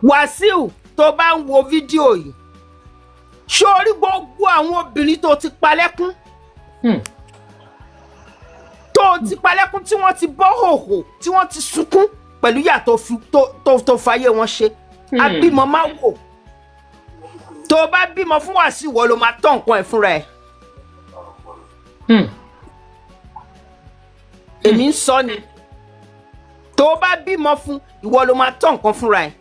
Wàsíù, tó bá ń wo fídíò yìí, ṣé o rí gbogbo àwọn obìnrin tó ti palẹ́kún, tó ti palẹ́kún, tí wọ́n ti bọ́ hòhò, tí wọ́n ti sunkún pẹ̀lú ìyà tó fi tó fayé wọn ṣe? Abímọ má wò. Tó bá bímọ fún Wàsíù, wọ́n ló máa tọ́ nǹkan ẹ̀ fúnra ẹ̀. Èmi ń sọ ni, tó bá bímọ fún, ìwọ ló máa tọ́ nǹkan fúnra ẹ̀.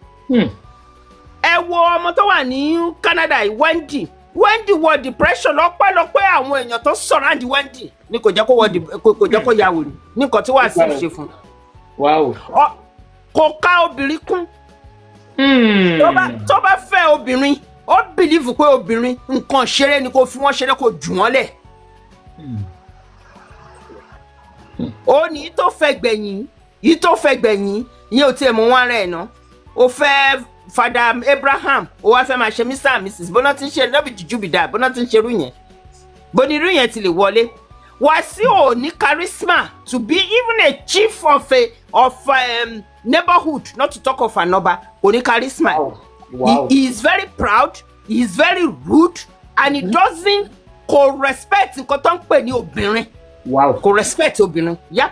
Ẹ wo ọmọ tó wà ní Canada yìí, Wendy. Wendy wọ depression lọ́pẹ́lọpẹ́ àwọn èèyàn tó surround Wendy ní kò jẹ́ kó wọ kò jẹ́ kó ya wèrè ní nǹkan tí Wàsíù ṣe fún. Kò ká obìnrin kún. Tó bá fẹ́ obìnrin, ó believe pé obìnrin nǹkan ṣeré ni, kò fi wọ́n ṣeré, kò jù wọ́n lẹ̀. Ó ní tó fẹ́ gbẹ̀yìn yìí, tó fẹ́ gbẹ̀yìn ìyẹn ò tiẹ̀ mọ̀ wọ́n ara ẹ̀ ná. Ó fẹ́ Father Abraham, ó wá fẹ́ máa ṣe Mr and Mrs. Bọ́nà tí ń ṣe lọ́bì jùjú bìdá, bọ́nà tí ń ṣerú yẹn, bóni irú yẹn ti lè wọlé. Wàsíù ò ní charisma to be even a chief of a neighborhood, not to talk of an ọba. Kò ní charisma. He is very proud, he is very rude and he doesn't, kò respect nǹkan tó ń pè ní obìnrin. Kò respect obìnrin, yep.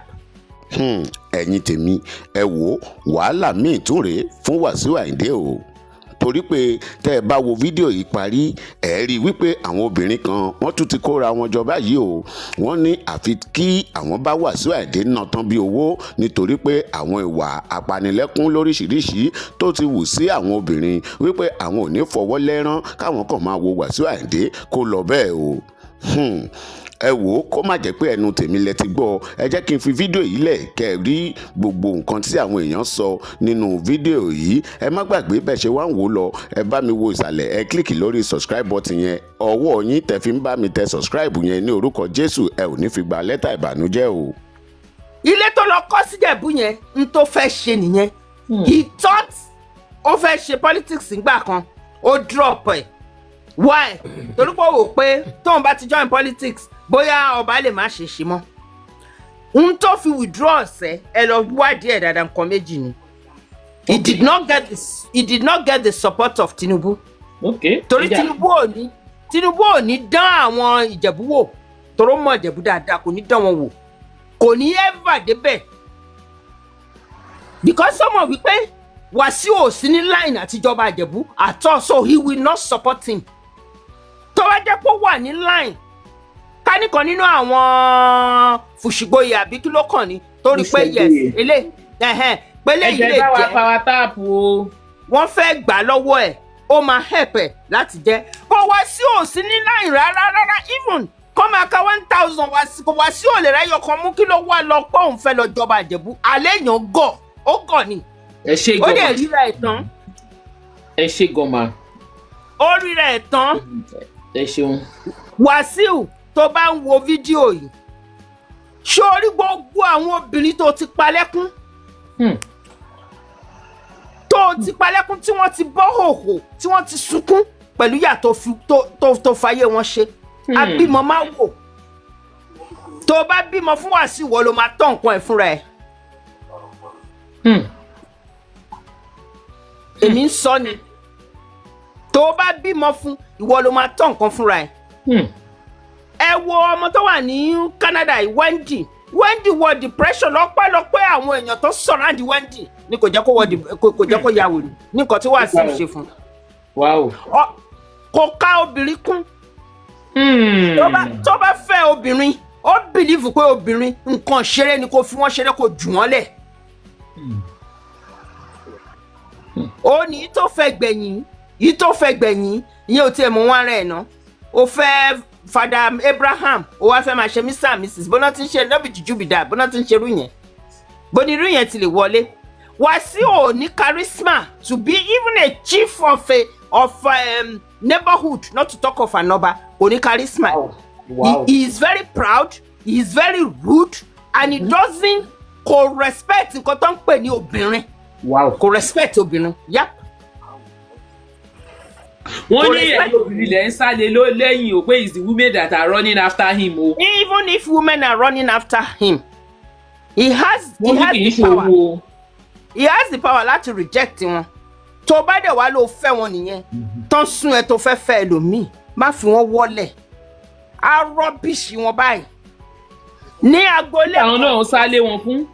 Ẹ̀yin tèmi, ẹ wò ó, wàhálà míì tún rèé fún Wàsíù Àyìndé o, torí pé tẹ́ ẹ bá wo fídíò yìí parí, ẹ rí i wípé àwọn obìnrin kan, wọ́n tún ti kóra wọn jọ báyìí o. Wọ́n ní àfi kí àwọn bá Wàsíù Àyìndé ná tán bí owó, nítorí pé àwọn ìwà apanilẹ́kún lóríṣiríṣi tó ti wù sí àwọn obìnrin, wípé àwọn ò ní fọwọ́ lẹ́rán káwọn kàn máa wo Wàsíù Àyìndé kó lọ bẹ́ẹ̀ o. Ẹ wò ó, kó má jẹ́ pé ẹnu tèmi lẹ ti gbọ́, ẹ jẹ́ kí n fi fídíò yìí lẹ̀ kẹ́ ẹ rí gbogbo nǹkan tí àwọn èèyàn sọ nínú fídíò yìí. Ẹ má gbàgbé, bẹ́ẹ̀ ṣe wá ń wò ó lọ, ẹ bá mi wo ìsàlẹ̀, ẹ click lórí subscribe button yẹn. Ọwọ́ yín tẹ fi ń bá mi tẹ subscribe yẹn, ní orúkọ Jésù, ẹ ò ní fi gba lẹ́tà ìbànújẹ́ o. Ilé tó lọ kọ́ síjẹ̀bú yẹn, n tó fẹ́ ṣe nìyẹn. He thought ó fẹ́ ṣe politics ńgbà kan, ó drop ẹ̀. Why? Torí pé ó wò pé tóun bá ti join politics, bóyá ọba lè má ṣe ṣe mọ́. N tó fi withdraw ọ̀sẹ̀, ẹ lọ wádìí ẹ̀ dáadáa, nǹkan méjì ni. He did not get the support of Tinubu, torí Tinubu ò ní dán àwọn Ìjẹ̀bú wò, toró mọ̀ Ìjẹ̀bú dáadáa. Kò ní dán wọn wò, kò ní ever débẹ̀, because sọmọ wípé Wàsíù ò sí ní line àtijọba Ìjẹ̀bú at all, so he will not support him. Tó bá jẹ́ pé ó wà ní line, káníkan nínú àwọn Fùsùgbòyè àbí kí ló kàn ní, torí pé yes, elé ẹ̀hẹ́n pé eléyìí Ẹ̀jẹ̀ lè bá wa jẹ́ power tap o. Wọ́n fẹ́ gbà lọ́wọ́ ẹ̀, ó máa help ẹ̀ láti jẹ́ kó Wàsíù ò sí ní line rárá rárá. Even kó máa ka 1,000 wá sí, kó Wàsíù ò lè ráyọ̀ kan mú. Kí ló wá lọ pé òun fẹ́ lọ jọba Ìjẹ̀bú? Alẹ́ èèyàn gọ̀, ó gọ̀ ni. Ẹ ṣe Ó dẹ̀ gan ma. Ríra ẹ̀ tán. Ẹ ṣe gan ma. Ó ríra ẹ̀ tán. Ẹ ṣeun. Wàsíù, tó bá ń wo fídíò yìí, ṣé o rí gbogbo àwọn obìnrin tó ti palẹ́kún, tó ti palẹ́kún, tí wọ́n ti bọ́ hòhò, tí wọ́n ti sunkún pẹ̀lú ìyà tó fi tó fayé wọn ṣe? Abímọ má wò. Tó bá bímọ fún Wàsíù, wọ́n ló máa tọ́ nǹkan ẹ̀ fúnra ẹ̀. Èmi ń sọ ni, tó bá bímọ fún, ìwọ ló máa tọ́ nǹkan fúnra ẹ̀. Ẹ wo ọmọ tó wà ní Canada yìí, Wendy. Wendy wọ depression lọ́pẹ́lọpẹ́ àwọn èèyàn tó surround Wendy ní kò jẹ́ kó wọ kò jẹ́ kó ya wèrè ní nǹkan tí Wàsíù ṣe fún. Kò ká obìnrin kún. Tó bá fẹ́ obìnrin, ó believe pé obìnrin nǹkan ṣeré ni, kò fi wọ́n ṣeré, kò jù wọ́n lẹ̀. Ó ní tó fẹ́ gbẹ̀yìn yìí, tó fẹ́ gbẹ̀yìn ìyẹn ò tiẹ̀ mọ̀ wọ́n ara ẹ̀ ná. Ó fẹ́ Father Abraham, ó wá fẹ́ máa ṣe Mr and Mrs. Bọ́nà tí ń ṣe lọ́bì jùjú bìdá, bọ́nà tí ń ṣerú yẹn, bóni irú yẹn ti lè wọlé? Wàsíù ò ní charisma to be even a chief of a neighborhood, not to talk of an ọba. Kò ní charisma. He is very proud, he is very rude and he doesn't, kò respect nǹkan tó ń pè ní obìnrin. Kò respect obìnrin, yep. Wọ́n Kò ní respect- ẹ̀yin obìnrin lẹ̀ ń sálé ló lẹ́yìn o, pé it's the women that are running after him o. Even if women are running after him, he Wọ́n ní has kì í the ṣe power owó o. He has the power láti reject wọn. Tó bá dẹ̀ wá ló fẹ́ wọn nìyẹn, tán sún ẹ tó fẹ́ fẹ́ ẹlòmíì, má fi wọ́n wọ́lẹ̀, á rubbish wọn báyìí ní agboolé Àwọn kan. náà ń sálé wọn fún.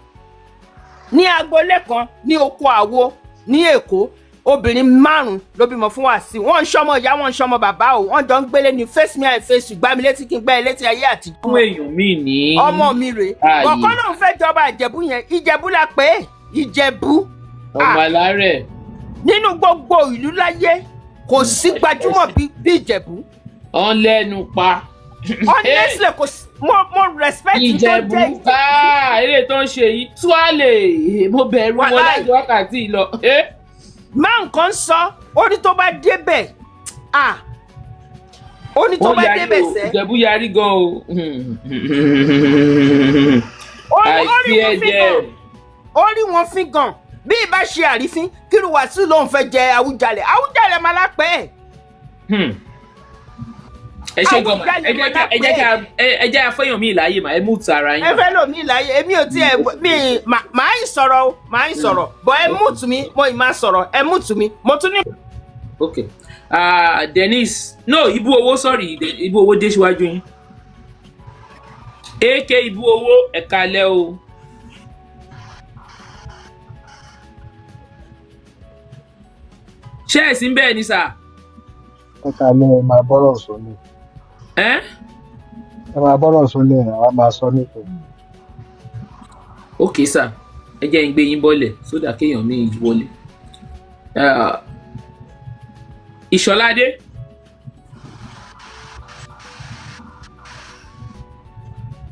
Ní agboolé kan ní oko àwo ní Èkó, obìnrin márùn ló bímọ fún Wàsíù. Wọn ń ṣọmọ ìyá, wọn ń ṣọmọ bàbá o. Wọn jọ ń gbélé ní face me I face you, gbá mi létí kí n gbá ẹ létí, ayé àtijọ́. Fún èèyàn míì ní. Ọmọ mi rèé. Ààyè. Bọ̀kọ́ lòun fẹ́ jọba Ìjẹ̀bú yẹn. Ìjẹ̀bú la pé Ìjẹ̀bú. Ọmọ alárẹ̀. Nínú gbogbo ìlú láyé, kò sí gbajúmọ̀ bí Ìjẹ̀bú. Ọ̀n lẹ́nu pa. Honestly, kò sí. Mo respect tó Ìjẹ̀bú jẹ́ Ìjẹ̀bú. Ah, eré tó ń ṣe yìí túwálè, mo bẹ̀rù wọn Wàláì. láti wákàtí yìí lọ. Eh? Má nǹkan sọ, ó ní tó bá débẹ̀, ah, ó ní tó Wọ́n bá yarí débẹ̀ o, sẹ́. Ìjẹ̀bú yarí gan o. Ó rí Àìsí wọn fín ẹ̀jẹ̀. gan, ó rí wọn fín gan. Bí ìbá ṣe àrífín, kí ló Wàsíù lòun fẹ́ jẹ Àwùjalẹ̀? Àwùjalẹ̀ máa lápẹ́ ẹ̀. Ẹ ṣe gan ma. Àwùjalẹ̀ Ẹ jẹ́ ká ẹ jẹ́ ká ẹ jẹ́ afẹ́yàn mi láàyè mà, ẹ mú tara yín. Ẹ fẹ́ lò mí láyé, èmi ò tiẹ̀ mi màá ń sọ̀rọ̀ o, màá ń sọ̀rọ̀ bọ̀. Ẹ mú tù mí, mo ì máa sọ̀rọ̀. Ẹ mú tù mí, mo tún ní. Ok, Dennis, no, Ibu Owó, sorry, Ibu Owó dé síwájú yín. Ak Ibu Owó, ẹ kalẹ́ o. Ṣé ẹ̀ sí bẹ́ẹ̀ ni sà? Ẹ kàlẹ́, ẹ máa bọ́rọ̀ sọ́lẹ̀. Ẹ́. Ẹ máa bọ́rọ̀ sọ́lẹ̀, àwa máa sọ nípa. Ok sà, ẹ jẹ́ n gbé yín bọ́lẹ̀ sódà kéèyàn mi wọlé. Ìṣọ̀ládé.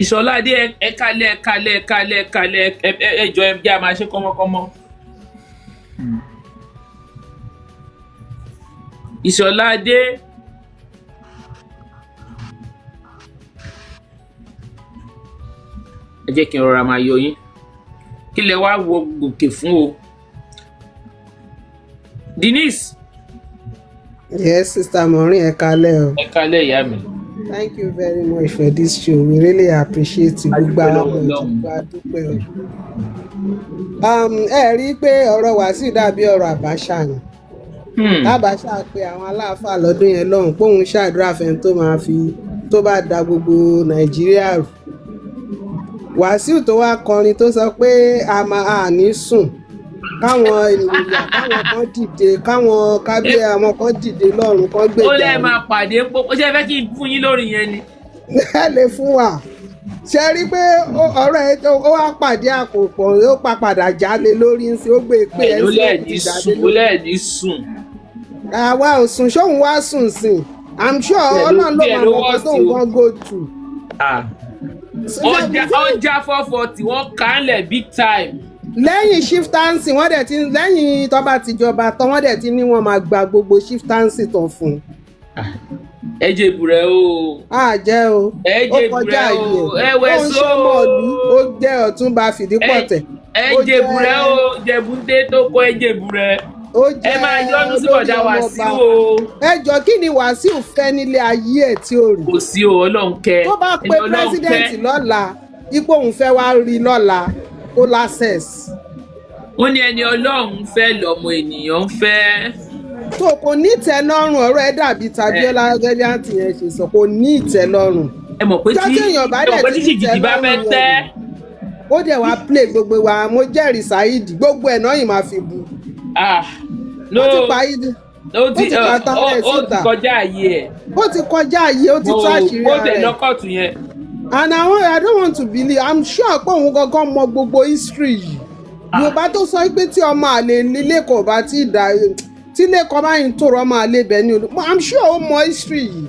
Ìṣọ̀ládé, ẹ kalẹ́, ẹ kalẹ́, ẹ kalẹ́, ẹ kalẹ́. Ẹ jọ, ẹ jẹ́ a máa ṣe kọ́mọkọ́mọ. Ìṣọ̀ládé. Ẹ jẹ́ kí n rọra máa yọ yín. Kí lẹ wá wọ gòkè fún o, Denise? Yes, Sister Maureen, ẹ kálẹ́ o. Ẹ kalẹ́, ìyá mi. Thank you very much for this show. We really appreciate you. Gbogbo Adúpẹ́ àwọn lọ́wọ́ ọmọ Ọlọ́run. ìjọba dúpẹ́ o. Ẹ rí i pé ọ̀rọ̀ Wàsíù dàbí ọ̀rọ̀ Àbáṣà ni. Àbáṣà pé àwọn aláàfáà lọ́dún yẹn lọ́hùn pé òun ṣàdúrà fẹ́ni tó máa fi tó bá da gbogbo Nàìjíríà rú. Wàsíù tó wá kọrin tó sọ pé a máa a ní sùn káwọn ènìyàn káwọn kan dìde, káwọn kábíyà àwọn kan dìde lọ́run kan Ó gbèjà lẹ́ẹ̀ òun. Máa pàdé pópó, ṣé ẹ fẹ́ kí n fún yín lórí yẹn ni? Ẹ lè fún wa ṣe rí pé ọ̀rọ̀ ẹ ó wá pàdé àpòpọ̀, ó pa padà jálé lórí ń sin, ó gbé e pé ẹ Ó sí lẹ́ẹ̀ ó ní ti jáde sùn, ó lórí. lẹ́ẹ̀ ní sùn. Àwa ò sùn, ṣóun wá sùn sìn? I'm sure Díẹ̀ Ọlọ́run ló díẹ̀ máa ló mọ̀ nǹkan worst tóun o. gan go through. Ah. Ọjà 440, wọ́n kà á lẹ̀ big time. Lẹ́yìn chieftaincy, wọ́n dẹ̀ ti lẹ́yìn tó bá ti jọba tán, wọ́n dẹ̀ ti ní wọ́n máa gba gbogbo chieftaincy tán fún un. Ẹ jẹ́ ìbúrẹ́ o. Á jẹ́ o. Ẹ Ó jẹ́ kọjá ìbúrẹ́ o. àyè Ẹ wẹ̀ ó ń só. ṣọmọ ìlú, ó jẹ́ ọ̀túnba fìdípọ̀tẹ̀. Ẹ Ó jẹ́ ìbúrẹ́ o, Jẹ̀bú dé tó kọ́, ẹ jẹ́ ìbúrẹ́. Ó Ẹ jẹ́ máa yọ́nú sí olórí bọ̀dá ọmọọba. Wàsíù o. Ẹ jọ, kí ni Wàsíù fẹ́ nílé ayé ẹ̀ tí ó rí? Kò sí o, Ọlọ́run kẹ́. Tó bá pe Ẹni Ọlọ́run president kẹ́. lọ́la ipò òun fẹ́ wá rí lọ́la, ó l'access. Ó ní ẹni Ọlọ́run fẹ́ lọ́mọ ènìyàn ń fẹ́. Tó kò ní ìtẹ́lọ́rùn, ọ̀rọ̀ ẹ̀ dàbí tàbíọ́lá gẹ́gẹ́ àǹtí yẹn ṣe sọ, kò ní ìtẹ́lọ́rùn. Ẹ mọ̀ pé Jọ́ tí téèyàn bá ẹ mọ̀ dẹ̀ pé tí ti ní ṣìgìdì bá fẹ́ ìtẹ́lọ́rùn tẹ́. Ó dẹ̀ wá play gbogbo wa. Mo jẹ́rìí Saheed, gbogbo ẹ̀ náà yìí máa fi bu. Ah, no. Ó ti pa Saheed. Ó ti Ó ti pa tán ó ẹ̀ ó ti síta. kọjá àyè ẹ̀. Ó ti kọjá àyè, ó ti tú àṣírí Ó ara tẹ̀ ẹ̀. lọ́kọ̀tù yẹn. And I don't want to believe, I'm sure pé òun gangan mọ gbogbo history yìí. Yorùbá tó sọ pé tí ọmọ àlè nílé kò bá tí ì dá, tí ilé kan bá yín tòrò, ọmọ àlè bẹ̀ ní olú. I'm sure ó mọ history yìí.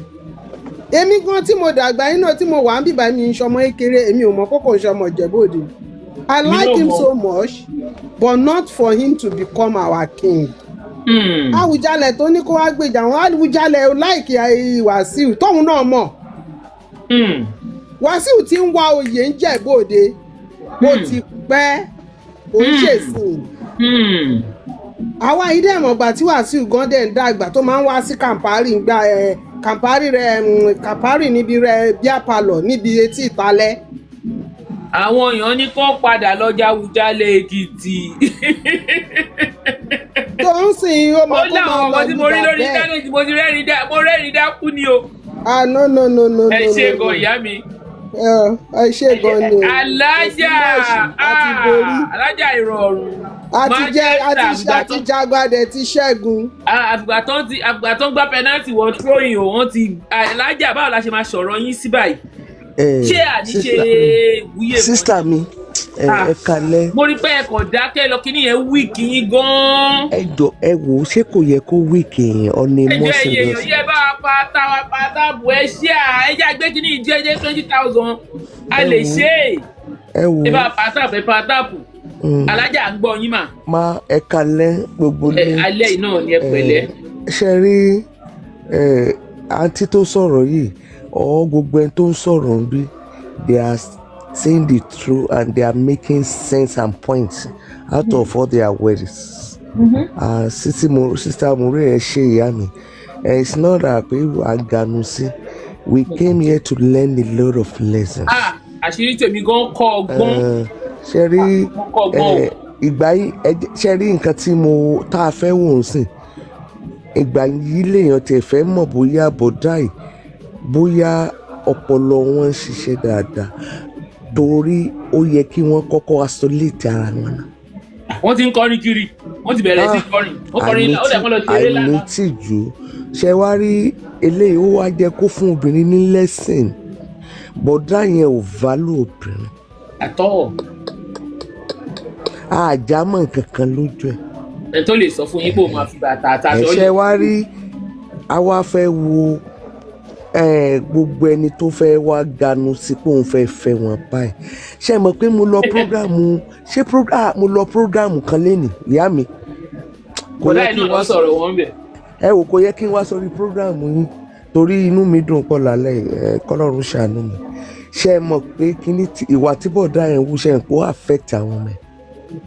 Èmi gan tí mo dàgbà yín náà, tí mo wà ń bíbá mi ń ṣọmọ kékeré, èmi ò mọ kókò ń ṣọmọ Ìjẹ̀bú-Òde. I like him so much, but not for him to become our king. Àwùjalẹ̀ tó ní kó wá gbèjà àwọn Àwùjalẹ̀ ò like Wàsíù tóun náà mọ̀. Wàsíù tí ń wá oyè ń Jẹ̀bú-Òde, ó ti pẹ́, kò ń ṣèsìn. Àwa yìí dẹ̀ mọ̀gbà tí Wàsíù gan dẹ̀ ń dàgbà, tó máa ń wá sí Kàmpárì ń gbà ẹ̀ Kàmpárì rẹ̀, Kàmpárì níbi rẹ̀ beer parlour níbi etí ìtalẹ̀. Àwọn èèyàn ní kó padà lọ́jà Àwùjalẹ̀ Èkìtì. Tó ń sìn ó Ó máa kó láwọn máa ọmọ lọ tí lu mo rí lórí bàbá ẹ̀. íńtánẹ́ẹ̀tì, mo ti rẹ́rìn dá, mo rẹ́rìn dákú ni o. Ah, no, no, no, no, Ẹ no, ṣe no, gan, no. ìyá mi. Ẹ ṣe gan ni o. Kò sí Alájà mọ́ọ̀ṣì, a ti borí. Alájà ìrọ̀rùn. A ti jẹ́ a ti Manchester a ti jagbadẹ̀ ti ṣẹ́gun. Àfìgbà tán gbá penalty wọ throwing o, wọ́n ti, alájà, báwo la ṣe máa sọ̀rọ̀ yín sí báyìí? Ṣé àní ṣe ìwúyè mọ́? Sister mi, ẹ Ah. ẹ kalẹ. Mo rí pé ẹ kàn dákẹ́ lọ, kíní yẹn weak yín gan-an. Ẹ jọ, ẹ wò ó, ṣé kò yẹ kó weak èèyàn ọ̀nà Ẹjọ́ more ẹyẹ èèyàn serious? yẹ bá wa pa táwa pa táàbù, ẹ ṣé à ẹ jẹ́ àgbé kíní ìjọ ẹjẹ́ 20,000 a Ẹ lè wò ó. ṣe é. Ẹ wò Ẹ ó. bá pa táàbù, ẹ pa táàbù. Alájà, ń gbọ́ yín mà. Má ẹ kalẹ gbogbo Ẹ ní. alẹ́ yìí náà ni, ẹ pẹ̀lẹ́. Ṣe rí ẹ, àǹtí tó sọ̀rọ̀ yìí ọ, gbogbo ẹni tó ń sọ̀rọ̀ ń bí, they are saying the truth and they are making sense and points out of all their words. Sisi mo, Sister More, ẹ ṣe ìyá mi. It's not that pé à ń ganu sí, we came here to learn a lot of lessons. Ah, àṣírí tèmi gan kọ́ ọgbọ́n. Ṣe rí Mo kọ́ ọgbọ́n o. Ìgbà yìí, ṣe rí nǹkan tí mo tá a fẹ́ wò ó sìn, ìgbà yìí lèèyàn tẹ̀ fẹ́ mọ̀ bóyá bọ̀dá yìí, bóyá ọpọlọ wọn ń ṣiṣẹ́ dáadáa, torí ó yẹ kí wọ́n kọ́kọ́ isolate ara wọn náà. Wọ́n ti ń kọrin kiri, wọ́n ti bẹ̀rẹ̀ sí kọrin, wọ́n kọrin, ó dẹ̀ kọ́ lọ ṣeré lánàá. Àìnítìjú ṣe wá rí eléyìí, ó wá jẹ́ kó fún obìnrin ní lesson. Bọ̀dá yẹn ò value obìnrin. Àtọ́. Àjámọ̀ nǹkan kan lójú ẹ̀. Ẹ tó lè sọ fún yín pé òun máa fi bàtà àtàṣọ. Ẹ̀ṣẹ̀ wá rí, àwa fẹ́ wo gbogbo ẹni tó fẹ́ wá ganu sí pé òun fẹ́ fẹ́ wọn báyìí. Ṣé mọ̀ pé mo lọ program, ṣé mo lọ program kan lénìí, ìyá mi, kò Bọ̀dá yẹ yìí kí náà n lọ wá sọ̀rọ̀ wọn bẹ̀. Ẹ wò, kò yẹ kí n wá sórí program yín torí inú mi dùn pọ̀ lálẹ́ yìí, ẹ kọ́lọ́run ṣàánú mi. Ṣé ẹ mọ̀ pé kíní ìwà tí bọ̀dá yẹn wú, ṣe ń kó affect àwọn ọmọ ẹ̀?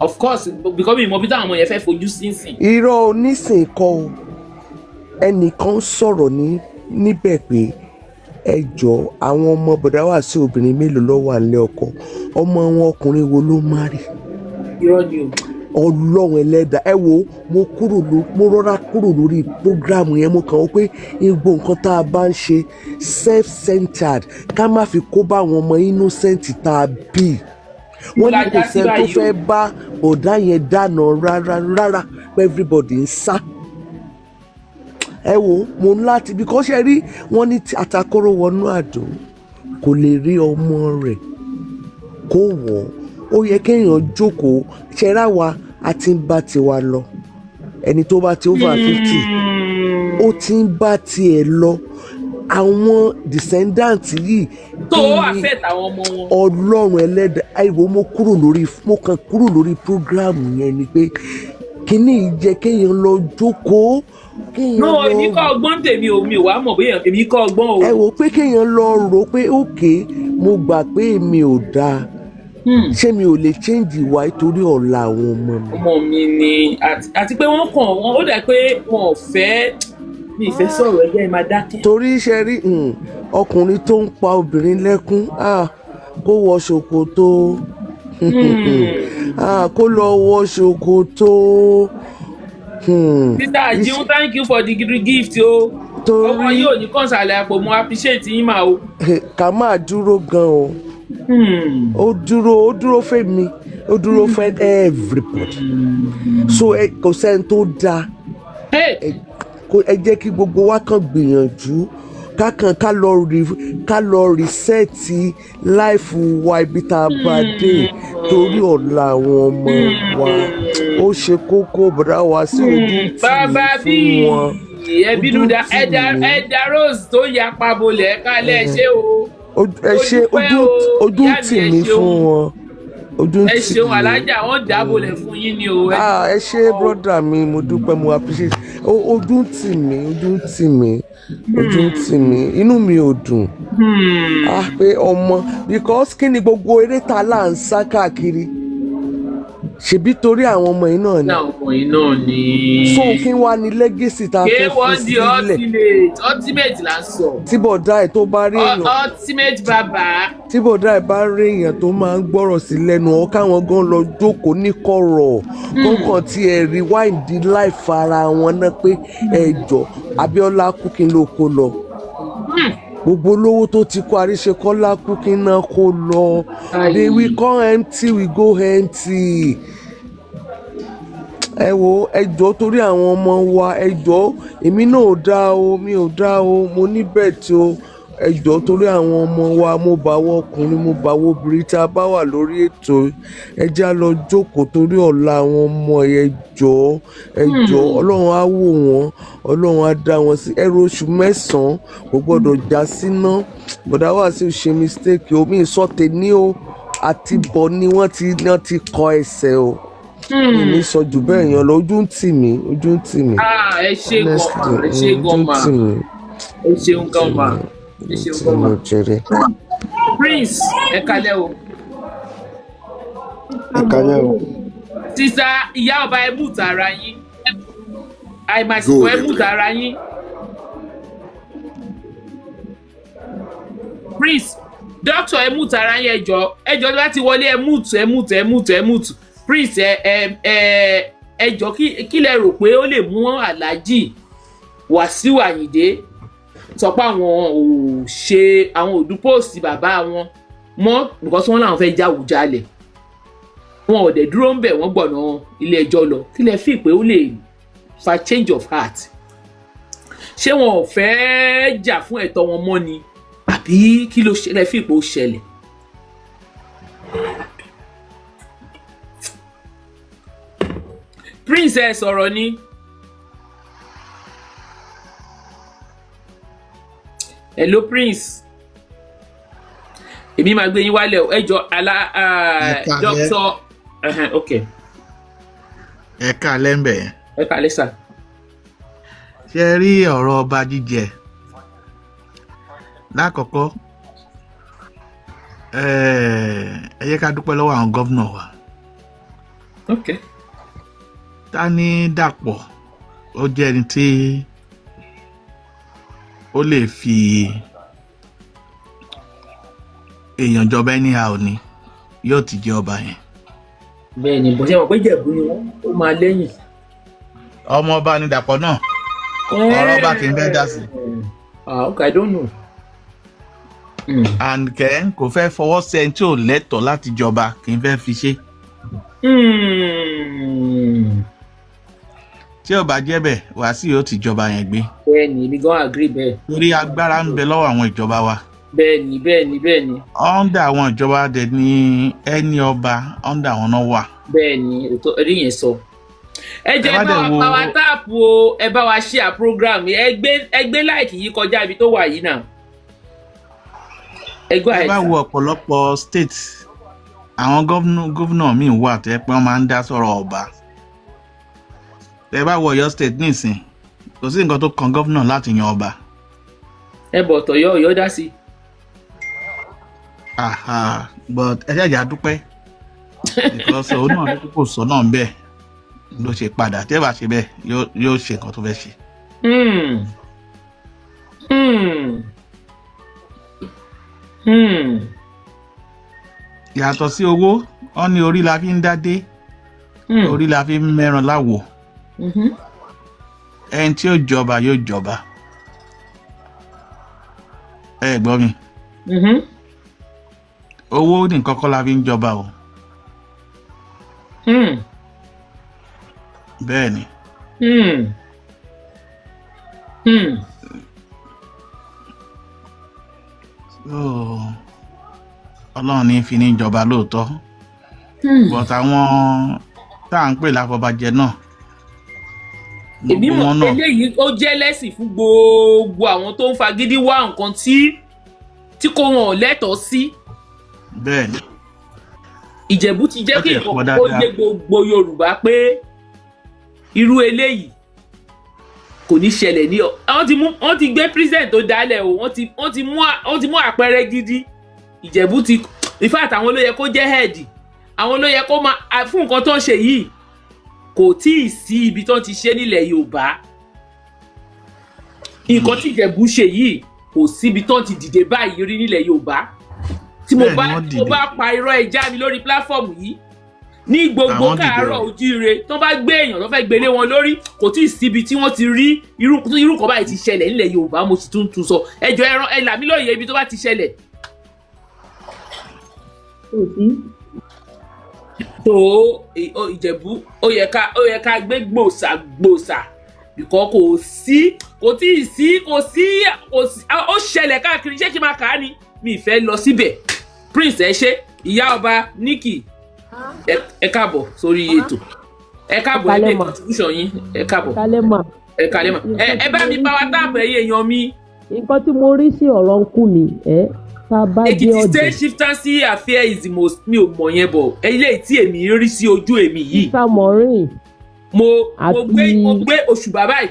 Of course, because mi mọ bí táwọn ọmọ yẹn fẹ́ fojú sí sìn. Irọ́, onísìn kọ́ o. Ẹnìkan sọ̀rọ̀ ní níbẹ̀ pé ẹ jọ, àwọn ọmọ bọ̀dá wà sí obìnrin mélòó ló wà nílé ọkọ? Ọmọ wọn ọkùnrin wo ló má rí? Irọ́ ni o. Ọlọ́run ẹlẹ́dàá, ẹ wo, mo kúrò ló, mo rọra kúrò lórí program yẹn. Mo kàn ó pé gbogbo nǹkan tá a bá ń ṣe self-centered, ká má fi kó bá àwọn ọmọ innocent tá a bí. Wọ́n ní kò La já sí sẹ́ni tó báyìí o. fẹ́ bá bọ̀dá yẹn dáná rárá rárá, pé everybody ń sá. Ẹ wo, mo ń láti, because ṣe rí wọ́n ní tí atakóró wọnú àdó, kò lè rí ọmọ rẹ̀ kó wọ̀ ọ́. Ó yẹ kéèyàn jókòó ṣẹ́ra wa, a ti ń bá tiwa lọ. Ẹni tó bá ti over 50, ó ti ń bá tiẹ̀ lọ. Àwọn descendant yìí, Tó kí ni affect àwọn ọmọ wọn. Ọlọ́run ẹlẹ́dàá, àìwò, mo kúrò lórí, mo kàn kúrò lórí program yẹn ni pé kíní yìí jẹ́ kéèyàn lọ jókòó, kéèyàn No, lọ èmi kọ́ ọgbọ́n tèmi o, mi ò wá mọ̀ bóyá èmi kọ́ ọgbọ́n o. Ẹ wò pé kéèyàn lọ rò pé òkè, mo gbà pé èmi ò dáa, ṣé mi ò lè change ìwà nítorí ọ̀la àwọn ọmọ mi? Ọmọ mi ni, àti pé wọ́n kàn wọ́n, ó dà pé wọn ò fẹ́, mi ì fẹ́ sọ̀rọ̀, ẹgbẹ́ ẹ máa dákẹ́. Torí ṣe rí ọkùnrin tó ń pa obìnrin lẹ́kún, kó wọ ṣòkòtò, kó lọ wọ ṣòkòtò. Sister Ajiun, thank you for the gift o. Torí Ọkọ yóò ní kọ́nsàlẹ̀ àpò, mo appreciate yín mà o. Ká máa dúró gan o. Ó dúró, ó dúró fẹ́mi, ó dúró fẹ́ everybody. So ẹ kò sẹ́ni tó dáa. Hey, Kó ẹ jẹ́ kí gbogbo wa kàn gbìyànjú, ká kàn ká lọ reset life wa ibi tá a bá dé, torí ọ̀la àwọn ọmọ wa. Ó ṣe kókó. Bọ̀dá wa sí ojú tì mí Bàbá fún bí wọn. ẹbínú Ojú da tì ẹ̀dá mí. Ẹ̀dá Rose tó yapa bolẹ̀ kálẹ̀, ṣé o. Ẹ ṣe. Mo dúpẹ́ Ojú o, ojú ìyá mi, tì ẹ mí ṣeun. fún wọn, ojú Ẹ tì ṣeun. mí. Alájà, wọn dábòlẹ̀ fún yín ni o. Ah, ẹ ṣé brother mi, mo dúpẹ́, mo appreciate. Ojú tì mí, ojú tì mí, ojú tì mí, inú mi ò dùn. Ah, pé ọmọ, because kí ni gbogbo eré ta là ń sá káàkiri? Ṣebí torí àwọn ọmọ yìí náà ni. Ní àwọn ọmọ yìí náà ni. So kí wá ní legacy tá a fẹ́ fi K1 the sílẹ̀? Ultimate, ultimate là ń sọ. Tí bọ̀dá ẹ̀ tó bá rí èèyàn, Ultimate bàbá. tí bọ̀dá ẹ̀ bá rí èèyàn tó máa ń gbọ́rọ̀ sí lẹ́nu ọ, káwọn gan lọ jókòó ní kọ̀rọ̀ kọ́kàn tí ẹ rewind life ara wọn náà pé ẹ jọ, Abíọ́lá kú, kí n ló kó lọ? Gbogbo olówó tó ti kó, Àríṣekọ́lá kú, kí n náà kó lọ? They will come empty, we go empty. Ẹ wo, ẹ jọ̀ọ́, torí àwọn ọmọ wa, ẹ jọ̀ọ́. Èmi náà ò dá o, mi ò dá o, mo ní bẹ́ẹ̀ tí o. Ẹ jọ̀ọ́, torí àwọn ọmọ wa, mo bá wọ ọkùnrin, mo bá wọ obìnrin tí a bá wà lórí ètò, ẹ já lọ jókòó torí ọ̀la àwọn ọmọ. Ẹ jọ̀ọ́, ẹ jọ̀ọ́. Ọlọ́run á wò wọ́n, Ọlọ́run á dá wọn sí. Ẹrù oṣù 9 kò gbọ́dọ̀ já síná. Bọ̀dá wà sí ṣe mistake omi ìsọ̀tẹ̀ ní o, àti bọ̀ ni wọ́n ti kọ ẹsẹ̀ o. Mi ní sọ jù bẹ́ẹ̀ yẹn lọ. Ojú ń tì mí, ojú ń tì mí. Ah, ẹ ṣe gan ma, ẹ ṣe Honestly, gan ojú ń ma. tì mí. Ẹ ṣeun gan ma, ẹ ṣeun Tí gan ma. mo jẹrẹ. Prince, ẹ kalẹ o. Ẹ kálẹ́ o. Sísá ìyá ọba, ẹ mú tara yín, àìmàsìkò, ẹ mú tara yín. Prince, doctor, ẹ mú tara yín. Ẹjọ, ẹjọ, láti wọlé, ẹ mú tù, ẹ mú tù, ẹ mú tù, ẹ mú tù. Prince, ẹ ẹjọ, kí lẹ rò pé ó lè mú Aláàjì Wàsíù Àyìndé sọ pé àwọn ò ṣe, àwọn ò dú post bàbá wọn mọ́? Because wọ́n làwọn fẹ́ jáwùjalẹ̀, wọn ò dẹ̀ dúró ń bẹ̀, wọ́n gbọ̀nà ilé ẹjọ́ lọ. Kí lẹ fi pé ó lè fa change of heart? Ṣé wọn ò fẹ́ jà fún ẹ̀tọ́ wọn mọ́ ni, àbí kí ló ṣẹlẹ̀ fi pé ó ṣẹlẹ̀? Prince, ẹ sọ̀rọ̀ ni. Hello, Prince, èmi máa gbé yín wálẹ̀ o. Ẹ jọ ala Ẹ káalẹ́. Doctor, ok. Ẹ káalẹ́ ń bẹ̀ yẹn. Ẹ kàlẹ́ sà. Ṣé ẹ rí ọ̀rọ̀ ọba jíjẹ lákọ̀ọ́kọ́, ẹ yẹ ká dúpẹ́ lọ́wọ́ àwọn gómìnà wa. Ta ní Dàpọ̀, ó jẹ́ ẹni tí ó lè fi èèyàn jọba anyhow ni yóò ti jẹ ọba yẹn. Bẹ́ẹ̀ ni, bó ṣe mọ̀ pé Jẹ̀bú ni wọ́n, ó máa lẹ́yìn. Ọmọ ọba ni Dàpọ̀ náà, ọ̀rọ̀ ọba kì í fẹ́ dá sí. Ah, okay, I don't know. And kẹ́ kò fẹ́ fọwọ́ sí ẹni tí ò lẹ́tọ̀ọ́ láti jọba, kì í fẹ́ fi ṣe. Tí ò bá jẹ́ bẹ́ẹ̀, Wàsíù yóò ti jọba yẹn gbé. Bẹ́ẹ̀ ni, èmi gan agree bẹ́ẹ̀. Torí agbára ń bẹ lọ́wọ́ àwọn ìjọba wa. Bẹ́ẹ̀ ni, bẹ́ẹ̀ ni, bẹ́ẹ̀ ni. Under àwọn ìjọba dẹ̀ ní ẹni ọba, under àwọn náà wà. Bẹ́ẹ̀ ni, òótọ́ ẹ̀rí yẹn sọ. Ẹ jẹ́ Ẹ ẹ bá bá dẹ̀ wa wo- power tap o, ẹ bá wa share program, ẹ gbé like yìí kọjá ibi tó wà yìí náà. Ẹ go Ẹ ahead. bá wo ọ̀pọ̀lọpọ̀ state, àwọn gómìnà míì wà tó yẹ pé wọ́n máa ń dá sọ̀rọ̀ ọba. Ẹ bá wo Ọ̀yọ́ State nísìn, kò sí nǹkan tó kan gómìnà láti yan ọba. Ẹ bọ̀ tọ̀yọ́, Ọ̀yọ́ dá sí. Aha, but ẹ ṣáà jà dúpẹ́ because òun náà ní kò sọ náà ń bẹ́ẹ̀ ló ṣe padà. Tí ẹ bá ṣe bẹ́ẹ̀, yóò ṣe nǹkan tó fẹ́ ṣe. Yàtọ̀ sí owó, wọ́n ní orí la fi ń dádé, orí la fi ń mẹ́ran láwo. Ẹni tí yóò jọba yóò jọba. Ẹ gbọ́ mi? Mhm. Owó nìkan kọ́ la fi ń jọba o. Bẹ́ẹ̀ ni. So, Ọlọ́run ní fi ní jọba lóòótọ́, but àwọn tá à ń pè láfọbàjẹ náà, Èmi gbogbo mọ̀ wọn náà eléyìí, ó jẹ́ lẹ́sìn fún gbogbo àwọn tó ń fagídí wá nǹkan tí kò wọn ò lẹ́tọ̀ọ́ sí. Bẹ́ẹ̀ ni. Ìjẹ̀bú ti jẹ́ Ó kí tiẹ̀ nǹkan pọ̀ kó dáadáa. yé gbogbo Yorùbá pé irú eléyìí kò ní ṣẹlẹ̀ ní ọ. Wọ́n ti gbé president tó dálẹ̀ o, wọ́n ti mú àpẹẹrẹ gidi. Ìjẹ̀bú ti, in fact, àwọn ló yẹ kó jẹ́ head. Àwọn ló yẹ kó máa fún nǹkan tó ń ṣe yìí. Kò tí ì sí ibi tó ti ṣe nílẹ̀ Yorùbá. Nǹkan tí Ìjẹ̀bú ṣe yìí, kò síbi tó ti dìde báyìí rí nílẹ̀ Yorùbá. Tí mo Bẹ́ẹ̀ ni bá wọ́n tí mo dìde. bá pa irọ́, ẹja mi lórí platform yìí ní gbogbo Àwọn dìde káàárọ̀ o. ojíire tó bá gbé èèyàn tó fẹ́ gbélé wọn lórí, kò tí ì síbi tí wọ́n ti rí irú kan báyìí ti ṣẹlẹ̀ nílẹ̀ Yorùbá. Mo sì tún tún sọ, ẹjọ́ ẹran ẹ là mí lóye ibi tó bá ti ṣẹlẹ̀. Kò sí. Tó Ìjẹ̀bú, ó yẹ ká gbé gbòòsà gbòòsà bìkọ́ kò sí, kò tí ì sí, kò sí, kò sí. Ó ṣẹlẹ̀ káàkiri. Ṣé kí n máa kà á ni? Mi ì fẹ́ lọ síbẹ̀. Prince, ẹ ṣe. Ìyá ọba Nikki, ẹ káàbọ̀ sórí ètò. Ẹ káàbọ̀. Ẹ Ẹ lè kálẹ́ mà. contribution yín. Ẹ káàbọ̀. Kálẹ́ mà. Ẹ kálẹ́ mà. Ẹ bá mi power tap, ẹ̀yin èèyàn mi. Nǹkan tí mo rí sí ọ̀rọ̀ ń kú mi ẹ tá a bá dé Èkìtì ọ̀dẹ̀ State chieftaincy affair is the most, mi ò mọ̀ yẹn bọ̀, eléyìí tí èmi rí sí ojú èmi yìí. Sísá Maureen. Mo gbé òṣùbà báyìí.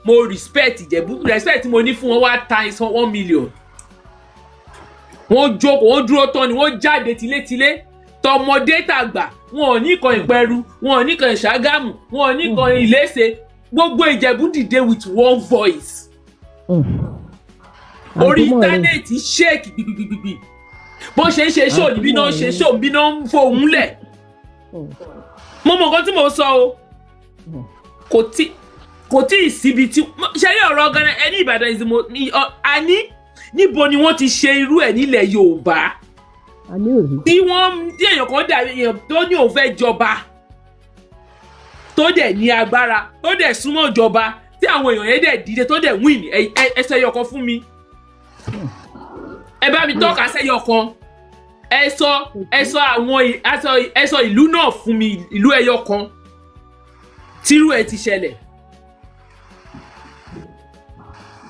Mo respect Ìjẹ̀bú. Respect tí mo ní fún wọn wá times 1 million. Wọ́n jókòó, wọ́n dúró tán ni, wọ́n jáde tilétilé, tọmọdé tàgbà. Wọn ò ní kan Ìpẹ́rù, wọn ò ní kan Ìṣàgámù, wọn ò ní kan Ìléṣe. Gbogbo Ìjẹ̀bú dìde with one voice. Orí Àǹtí Maureen. internet shake gbigbigbigbi. Bó ṣe ń ṣe show níbí náà ń ṣe show níbí náà, ń fohùn lẹ̀. Mo mọ nǹkan tí mo sọ o. Kò tí ì síbi tí ṣe ní ọ̀rọ̀ ọ̀gá ẹni Ìbàdàn is the most àní níbo ni wọ́n ti ṣe irú ẹ̀ nílẹ̀ Yorùbá? A ní òrí. Tí wọ́n tí èèyàn kan dàbí èèyàn tó ní òun fẹ́ jọba, tó dẹ̀ ní agbára, tó dẹ̀ súnmọ́ ìjọba, tí àwọn èèyàn yẹn dẹ̀ dìde, tó dẹ̀ win. Ẹsẹ̀ yọkan fún mi, ẹ bá mi tọ́ka sẹ́yọ kan. Ẹ sọ àwọn ẹ sọ ìlú náà fún mi, ìlú ẹyọ kan tírú ẹ ti ṣẹlẹ̀.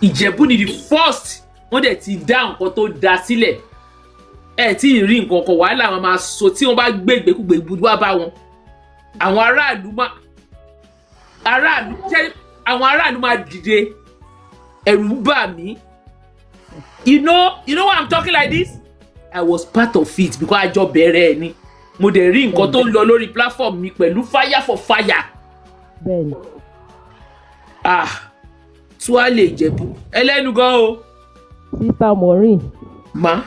Ìjẹ̀bú ni the first. Wọ́n dẹ̀ ti dá nǹkan tó da sílẹ̀. Ẹ tí ì rí nǹkan kan, wàhálà wọn máa so tí wọ́n bá gbé ìgbékúgbé wá bá wọn. Àwọn aráàlú máa aráàlú ṣé àwọn aráàlú máa dìde. Ẹ̀rù ń bà mí. You know why I'm talking like this? I was part of it because àjọ bẹ̀rẹ̀ ẹ̀ ni. Mo dẹ̀ rí nǹkan tó ń lọ lórí platform mi pẹ̀lú fire for fire. Bẹ́ẹ̀ni. Ah, tuale Ìjẹ̀bú ẹlẹ́nu gan o. Sísá Maureen. Ma.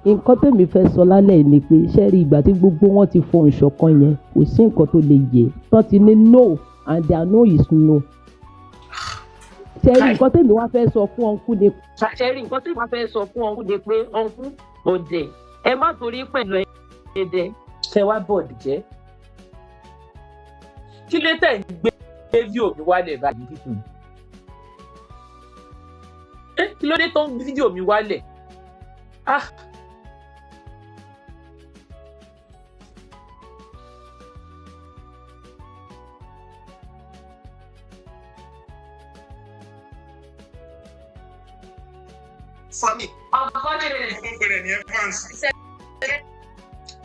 Nǹkan tèmi fẹ́ sọ lálẹ́ yìí ni pé, ṣé rí ìgbà tí gbogbo wọn ti fohùn ṣọ̀kan yẹn, kò sí nǹkan tó lè yẹ tán ti ní no, and their no is no. Ṣé rí nǹkan tèmi wá fẹ́ sọ fún uncle ni. Ṣe rí nǹkan tí wọ́n fẹ́ sọ fún uncle ni pé, uncle ọ̀dẹ̀, ẹ má torí pẹ̀lú ẹ̀ẹ́dẹ̀. Ṣe wá bọ̀dì jẹ́? Kí ló tẹ̀ ń gbé fídíò mi wálẹ̀ báyìí pípọ̀? Ẹ kí ló dé tó ń gbé fídíò mi wálẹ̀? Ah. Funny. Evans.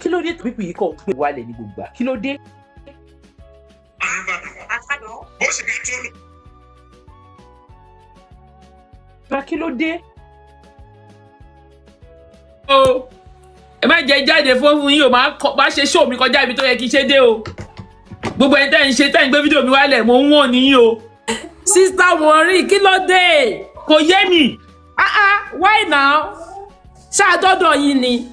Kí ló dé tó pípì yìí kàn ń gbé wálẹ̀ ní gbogbo à? Kí ló dé? Bó ṣe ká tó lọ. Pa kí ló dé? O ẹ má jẹ jáde fún yín o. Máa ṣe show mi kọjá ibi tó yẹ kí n ṣe dé o. Gbogbo ẹni tẹ́ ń ṣe, tẹ́ ń gbé fídíò mi wálẹ̀, mo ń wọ̀n níyìn o. Sister Maureen, kí ló dé? Kò yé mi. Ah ah, why now? Ṣáàdọ́dọ̀ yín ni?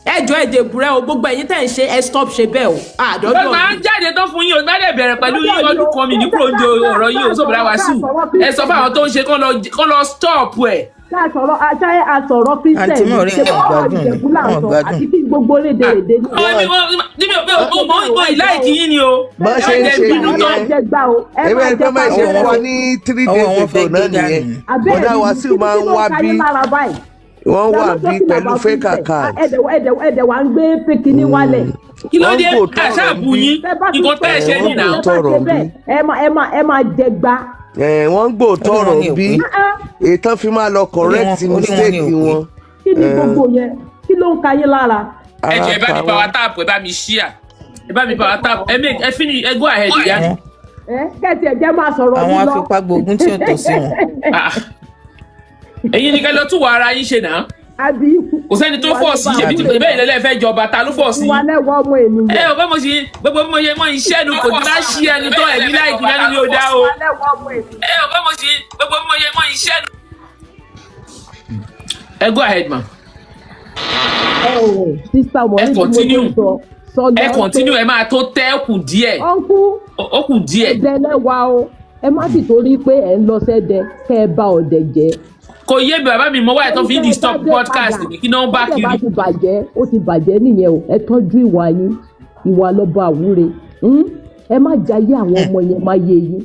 Ẹjọ́ èdè búrẹ́ o. Gbogbo ẹ̀yin tẹ̀ ń ṣe, ẹ stop ṣe bẹ́ẹ̀ o. Àdọ́dọ̀ Mo máa ń jáde tán fún yín o. Má dẹ̀ bẹ̀rẹ̀ pẹ̀lú yín ọdún kan mi ní kúrò ní ọ̀rọ̀ yín o. Sóbìrà wàásù, ẹ sọ fún àwọn tó ń ṣe kán lọ stop ẹ̀. Ṣé àsọ̀rọ̀ ṣé àsọ̀rọ̀ Christian Àǹtí Maureen, ṣe wọn bọ́ gbádùn ni, Ìjẹ̀bú là ń wọn sọ gbádùn. àti bí gbogbo rédèrèdè ní. Ọ ní wọn ní mi ò mo ìláìkì yín ni o. Bọ́n ṣe ń Ẹ ṣe bínú tán. nìyẹn. Jẹ gbà o, ẹ Ewé máa ẹgbẹ́ jẹ máa ṣe pa fún wa ní three Ọwọ́ days wọn fẹ́ ago náà gbé dànù. nìyẹn. Àbẹ́ẹ̀ Bọ́dá ni, Wàsíù kí máa ń ló wá ń ka bí yín lára báyìí? wọ́n wà Ló bí talking pẹ̀lú about fake Christian? account. Ẹ̀dẹ̀ wà ń gbé pékinní wálẹ̀. Kí ló Wọ́n dé? kò tọrọ Àṣà ń bù bí. yín. Tẹ́ bá tún Nǹkan tẹ́ ẹ ṣe Wọ́n ní nà. kò tẹ́ bá tọrọ ṣe ń bí. bẹ́ẹ̀, ẹ máa jẹ gba. Ẹ̀, wọ́n ń gbò tọrọ Orí wọn ní ń bí. òpin. Ètò fi máa lọ correct Orí wọn ní mistake òpin. wọn. Kí ni gbogbo yẹn? Kí ló ń ka yín lára? Ẹ jẹ́ ẹ bá mi Ara ta power wọn. tap, ẹ bá mi share. Ẹ bá mi power tap. Ẹ make ẹ finish, ẹ go ahead ìyá mi. Àwọn Ẹ kẹ́tì ẹ̀ jẹ́ máa sọ̀rọ̀ àwọn yín lọ. afipágbógun tí ò tọ́ sí wọn. Ah. Ẹ̀yin ni kẹ́ lọ tún wọ ara yín ṣe náà. Àbí. Kò sẹ́ni tó force yín. Ṣèbí bẹ́ẹ̀ lẹ́lẹ́ fẹ́ jọba, ta ló force Ìwà yín? lẹ́wọ̀ ọmọ ènìyàn. Ẹ ò bá mo ṣe gbogbo bí mo ṣe mọ iṣẹ́ nu kò ní bá ṣí ẹni tó ẹ̀mí láìkí lẹ́nu ní ó dá o. Ẹ ò bá mo ṣe gbogbo bí mo ṣe mọ iṣẹ́ nu. Ẹ go ahead, ma. Sister Ẹ Maureen, bí mo ṣe continue. ń sọ sọ lọ. Ẹ continue, ẹ máa tó tẹ́, ó kù díẹ̀. Uncle. Ó kù díẹ̀. Ẹ̀dẹ̀ lẹ́wà o. Ẹ má sì torí pé ẹ̀ ń lọ sẹ́dẹ̀ kẹ́ ẹ bá ọ̀dẹ̀ jẹ́. Kò yé mi, bàbá mi mọ wáyé tó fi ń disturb podcast mi, kí náà ń bá Tọ́jà bá kiri. ti bàjẹ́, ó ti bàjẹ́ nìyẹn o. Ẹ tọ́jú ìwà yín, ìwà lọ́ba àwúre. Ẹ má jayé àwọn ọmọ yẹn má yé yín.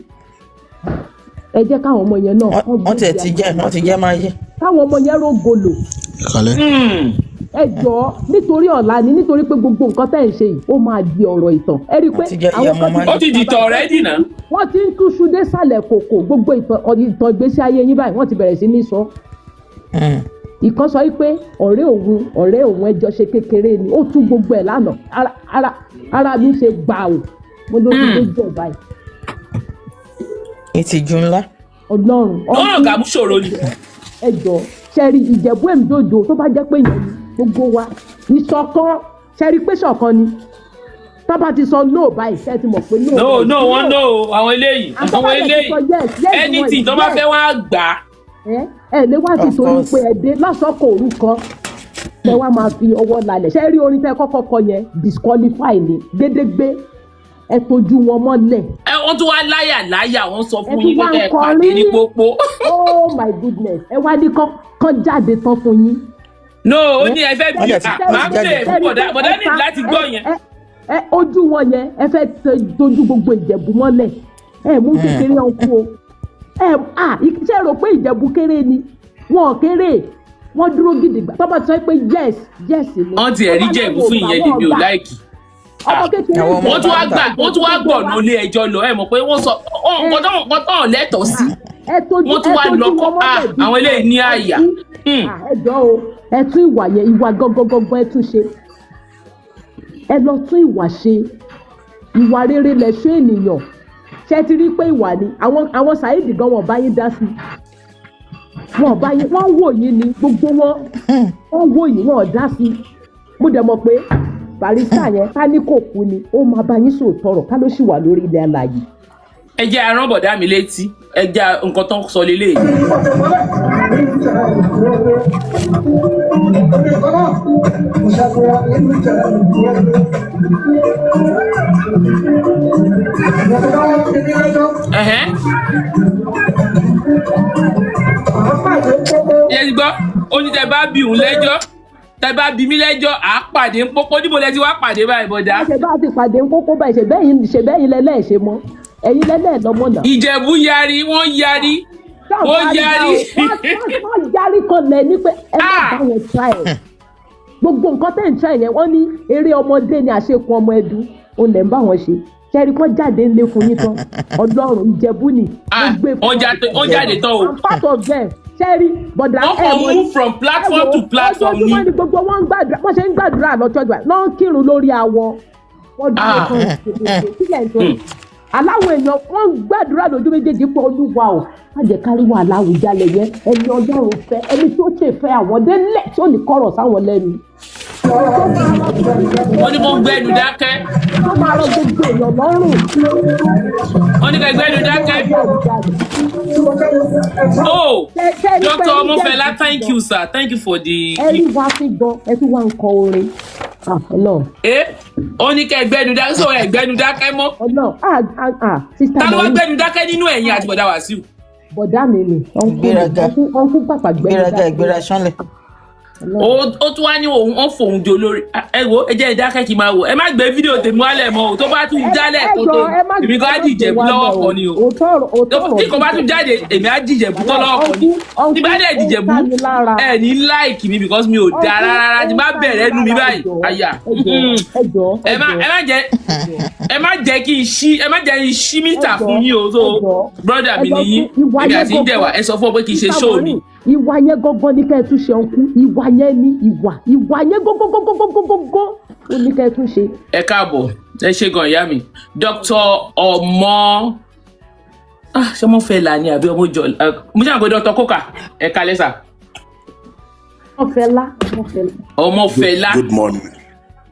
Ẹ jẹ́ káwọn ọmọ yẹn náà kán Wọ́n tiẹ̀ ti jẹ́, wọ́n ti jẹ́ máa yé. Káwọn ọmọ yẹn rógolò. Kalẹ. Ẹ jọ̀ọ́, nítorí ọ̀la ni, nítorí pé gbogbo nǹkan tẹ́ ẹ̀ ń ṣe yìí, ó máa di ọ̀rọ̀ ìtàn. Ẹ rí i pé Wọ́n ti jẹ́ ìyá àwọn ọmọ kan máa Ó ti dìtọ̀ already náà. Wọ́n ti ń túṣu désàlẹ̀ kòkò gbogbo ìtàn ìgbésí ayé yín báyìí. Wọ́n ti bẹ̀rẹ̀ sí ní sọ. Ìkan sọ wípé ọ̀rẹ́ òun ẹjọ́ ṣe kékeré ni, ó tú gbogbo ẹ̀ lánàá. Ara mi ṣe gbà ò, mo ló ti dójú ẹ̀ báyìí. Ìtìjú ńlá. Ọlọ́run. Ọ̀rọ̀ gàmú ṣòro ni. Ẹ jọ, ṣẹ́rí Ìjẹ̀bú èmídòdò, tó bá jẹ́ pé yẹn ni gbogbo wa ìṣọ̀kan, ṣẹ́rí pé ṣọ̀kan ni, tó bá ti sọ no báyìí, ṣẹ́ ti mọ̀ pé no. No, no, wọ́n no o, àwọn eléyìí, Àtọ́ àwọn bá dẹ̀ ti eléyìí sọ yes, yes, anything wọn tó bá yes. fẹ́ wọ́n á gbà á. Ẹ lè wá sí Of torí course. pé ẹ dé lọ́sọ̀kọ̀ orúkọ tẹ wá máa fi ọwọ́ lálẹ̀. Ṣé rí orin tẹ kọ́kọ́ kọ yẹn, disqualify ni gédégbé. Ẹ tójú wọn mọ́lẹ̀. Ẹ wọ́n tún wá láyà láyà, wọ́n sọ Ẹ fún tún yín wá pé ń kẹ́ ẹ pàdé kọrin. ní pópó. Oh my goodness, ẹ wá ní kán jáde tán fún yín. No, ó ní ẹ fẹ́ bí Wọ́n dẹ̀ ti- ah, máa wọ́n ti jáde. play fún bọ̀dá. Bọ̀dá ní láti gbọ́ yẹn. Ẹ ojú wọn yẹn, ẹ fẹ́ tójú gbogbo Ìjẹ̀bú mọ́lẹ̀. Ẹ mú kékeré ọkọ o. Ẹ à ṣe rò pé Ìjẹ̀bú kéré ni? Wọn ò kéré, wọ́n dúró gidigba. Tọ́ba ti sọ pé yes, yes ni. Wọ́n ti ẹ̀rí Jẹ̀bú fún ìyẹn, lèmi ò like. Ọmọ kékeré. Àwọn ọmọ Wọ́n tún wá gbà, wọ́n tún wá gbọ̀nà ilé ẹjọ́ lọ. Ẹ mọ̀ pé wọ́n sọ nǹkan tó hàn lẹ́tọ̀ọ́ sí. Ẹ tójú Wọ́n tún ẹ wá tójú lọ kọ́ wọn ah, mọ́lẹ̀ bí àwọn eléyìí ní àyà. Ah, ẹ jọ̀ọ́ o, ẹ tún ìwà yẹn, ìwà gangan, ẹ tún ṣe. Ẹ lọ tún ìwà ṣe. Ìwà rere lẹ̀ṣọ́ ènìyàn. Ṣe ti rí pé ìwà ni àwọn Saheed gan, wọn bá yín dá sí, wọn bá yín, wọn wò yín ni, gbogbo wọn, wọn wò yín, wọn ò dá sí. Mo dẹ̀ mọ̀ pé barrister yẹn, ká ní kò kú ni, ó máa bá yín sòótọ́ ọ̀rọ̀, ká ló sì wà lórí ilẹ̀ alàyè. Ẹ jẹ́ arán bọ̀dá mi létí, ẹ jẹ́ nǹkan tó ń sọ lélẹ̀. Ẹ̀hẹ́n. Ẹ ti gbọ́, ó ní tẹ bá bí òun lẹ́jọ́, tẹ bá bí mí lẹ́jọ́, à á pàdé ń pópó. Níbo lẹ ti wá pàdé báyìí, bọ̀dá? Ṣe bá ti pàdé ń kókó báyìí, ṣe bẹ́yìn lẹ́lẹ́ ṣe mọ́, ẹ̀yin lẹ́lẹ́ lọ́mọ náà. Ìjẹ̀bú yarí, wọ́n yarí, wọ́n yarí. Wọ́n yarí kan lẹ̀ ní pé ẹ má bá wọn try ẹ̀. Gbogbo nǹkan tẹ̀ ń try yẹn, wọ́n ní eré ọmọdé ni, àṣekun ọmọ ẹdun òun lẹ̀ ń bá wọn ṣe. Ṣẹ́rí kán jáde ńlé fún yín tán, Ọlọ́run, Ìjẹ̀bú ni ó gbé fún. Wọ́n jáde tán o. I'm part of them. Ṣẹ́rí bọ̀dà. Wọ́n kàn move from platform to platform ni. Ojoojúmọ́ ni gbogbo wọn ń gbàdúrà, wọ́n ṣe ń gbàdúrà lọ́jọ́ ìgbà lọ́n kírun lórí awọ. Wọ́n dúró kan sílẹ̀ nítorí aláwọ̀ èèyàn, wọ́n ń gbàdúrà lójú méjèèjì pé Olúwa o, má jẹ́ kárí wà láwùjalè yẹn, ẹni Ọlọ́run fẹ́, ẹni tó ṣe fẹ́ àwọn délẹ̀ tí ò ní kọ̀rọ̀ sáwọn lẹ́nu. Wọ́n ní kó gbẹ́nu dákẹ́. Tó máa rọ gbogbo èèyàn lọ́rùn. Wọ́n ní kó gbẹ́nu dákẹ́. Oh, Dr. Omofela, thank you, sir, thank you for the. Ẹ rí wá sí gan, ẹ tún wá ń kọ orin. Ah, Ọlọ́run. Ẹ ó ní kẹ́ gbẹ́nu dákẹ́, sọ ẹ gbẹ́nu dákẹ́ mọ́. Ọlọ́run, ah ah ah, sister. Ta ló wá Maureen. gbẹ́nu dákẹ́ nínú ẹ̀yin àti bọ̀dá Wàsíù? Bọ̀dá mi ni. Ìgbéraga. Uncle pàpà gbẹ́nu Ìgbéraga. dákẹ́. Ìgbéra sánlẹ̀. Ó tún wá ní òun ó fòun jò lórí. Ẹ wo, ẹ jẹ́ ìdákẹ́ kí n máa wò. Ẹ má gbé fídíò tèmi wálẹ̀ mọ́ o. Tó bá tún jálẹ̀ kó tó, èmi kan á dìjẹ̀bú lọ́wọ́ kan ni o. Òótọ́ ọ̀rọ̀, òótọ́ ọ̀rọ̀. Tí kò bá tún jáde, èmi á dìjẹ̀bú tọ́ lọ́wọ́ kan ni. Tí bá dẹ̀ dìjẹ̀bú, ẹ ní like mi because mi ò dáa rárá. Tí bá bẹ̀rẹ̀ ẹnu mi báyìí, àyà. Ẹ má jẹ́ kí n ṣí, ẹ má jẹ́ n ṣí mítà fún yín o. So brother mi nìyí, èmi àti ń dẹ̀wà, ẹ sọ fún ọ pé kì í ṣe show mi. Ìwà yẹn gangan ní kẹ́ ẹ tún ṣe, uncle. Ìwà yẹn ní ìwà yẹn gangan ó ní kẹ́ ẹ tún ṣe. Ẹ káàbọ̀, ẹ ṣe gan, ìyá mi Dr. Ọmọ, ah, ṣé ọmọ fẹ́ là ní àbí ọmọ jọ? Mo ṣe àgbẹ̀ Dr. Coker, ẹ kalẹ́ sà. Ọmọfẹlá, Ọmọfẹlá. Ọmọfẹlá. Good morning.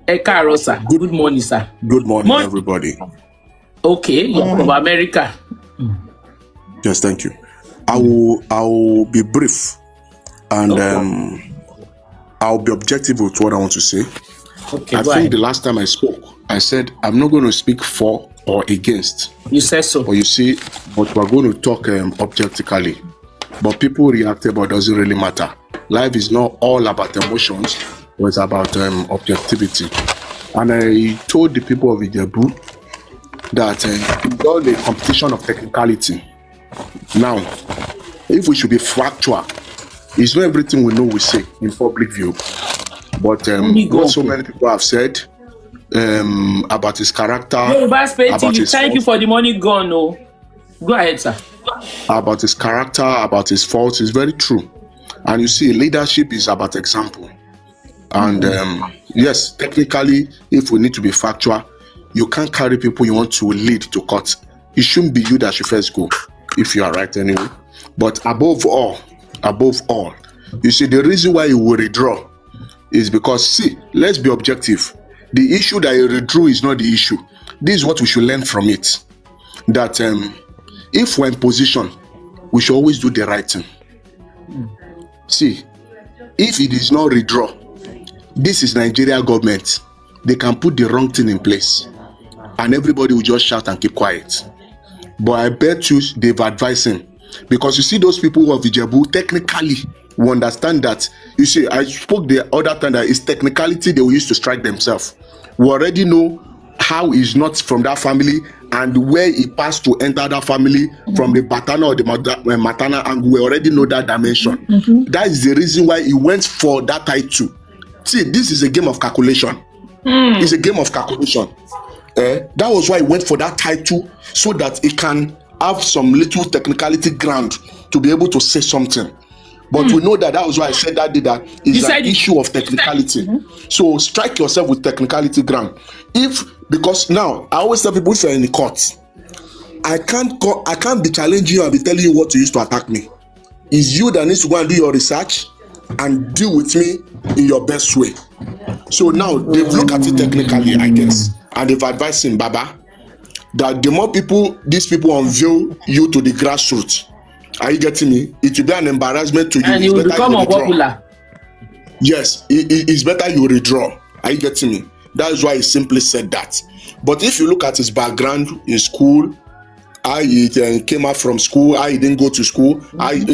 Ẹ káàárọ̀ sir, good morning sir. Good morning, everybody. Okay, you're from America. Yes, thank you. I will be brief and I'll be objective with what I want to say. Okay, I go think ahead. the last time I spoke, I said I'm not going to speak for or against. You said so. But you see, but we're going to talk objectively. But people reacted, but it doesn't really matter. Life is not all about emotions, but it's about objectivity. And I told the people of Ijebu that it's all a competition of technicality. Now, if we should be factual, it's not everything we know we say in public view. But Only what God. so many people have said about his character, Yoruba Space about TV, his thank you for the money gone o. Go ahead, sir. About his character, about his faults is very true. And you see, leadership is about example. And yes, technically, if we need to be factual, you can't carry people you want to lead to court. It shouldn't be you that should first go, if you are right anyway. But above all, you see, the reason why you will withdraw is because, see, let's be objective. The issue that you withdrew is not the issue. This is what we should learn from it. That if we're in position, we should always do the right thing. See, if it is not withdraw, this is Nigeria government. They can put the wrong thing in place, and everybody will just shout and keep quiet. But I bet you they've advised him, because you see those people of Ijebu technically will understand that. You see, I spoke the other time that it's technicality they will use to strike themselves. We already know how he's not from that family and where he passed to enter that family from the paternal or the maternal angle. We already know that dimension. That is the reason why he went for that title. See, this is a game of calculation. It's a game of calculation. Eh? That was why he went for that title, so that he can have some little technicality ground to be able to say something. But we know that that was why I said that day that You is an said it. Issue of technicality. So strike yourself with technicality ground. If because now I always tell people, if you're in the court, I can't be challenging you and be telling you what to use to attack me. It's you that needs to go and do your research and deal with me in your best way. So now they've looked at it technically, I guess, and they've advised him, Baba, that the more people these people unveil you to the grassroots, are you getting me? It will be an embarrassment to you. And It's it will better become you withdraw. unpopular. Yes, it's better you withdraw. Are you getting me? That is why he simply said that. But if you look at his background in school, how he came out from school, how he didn't go to school,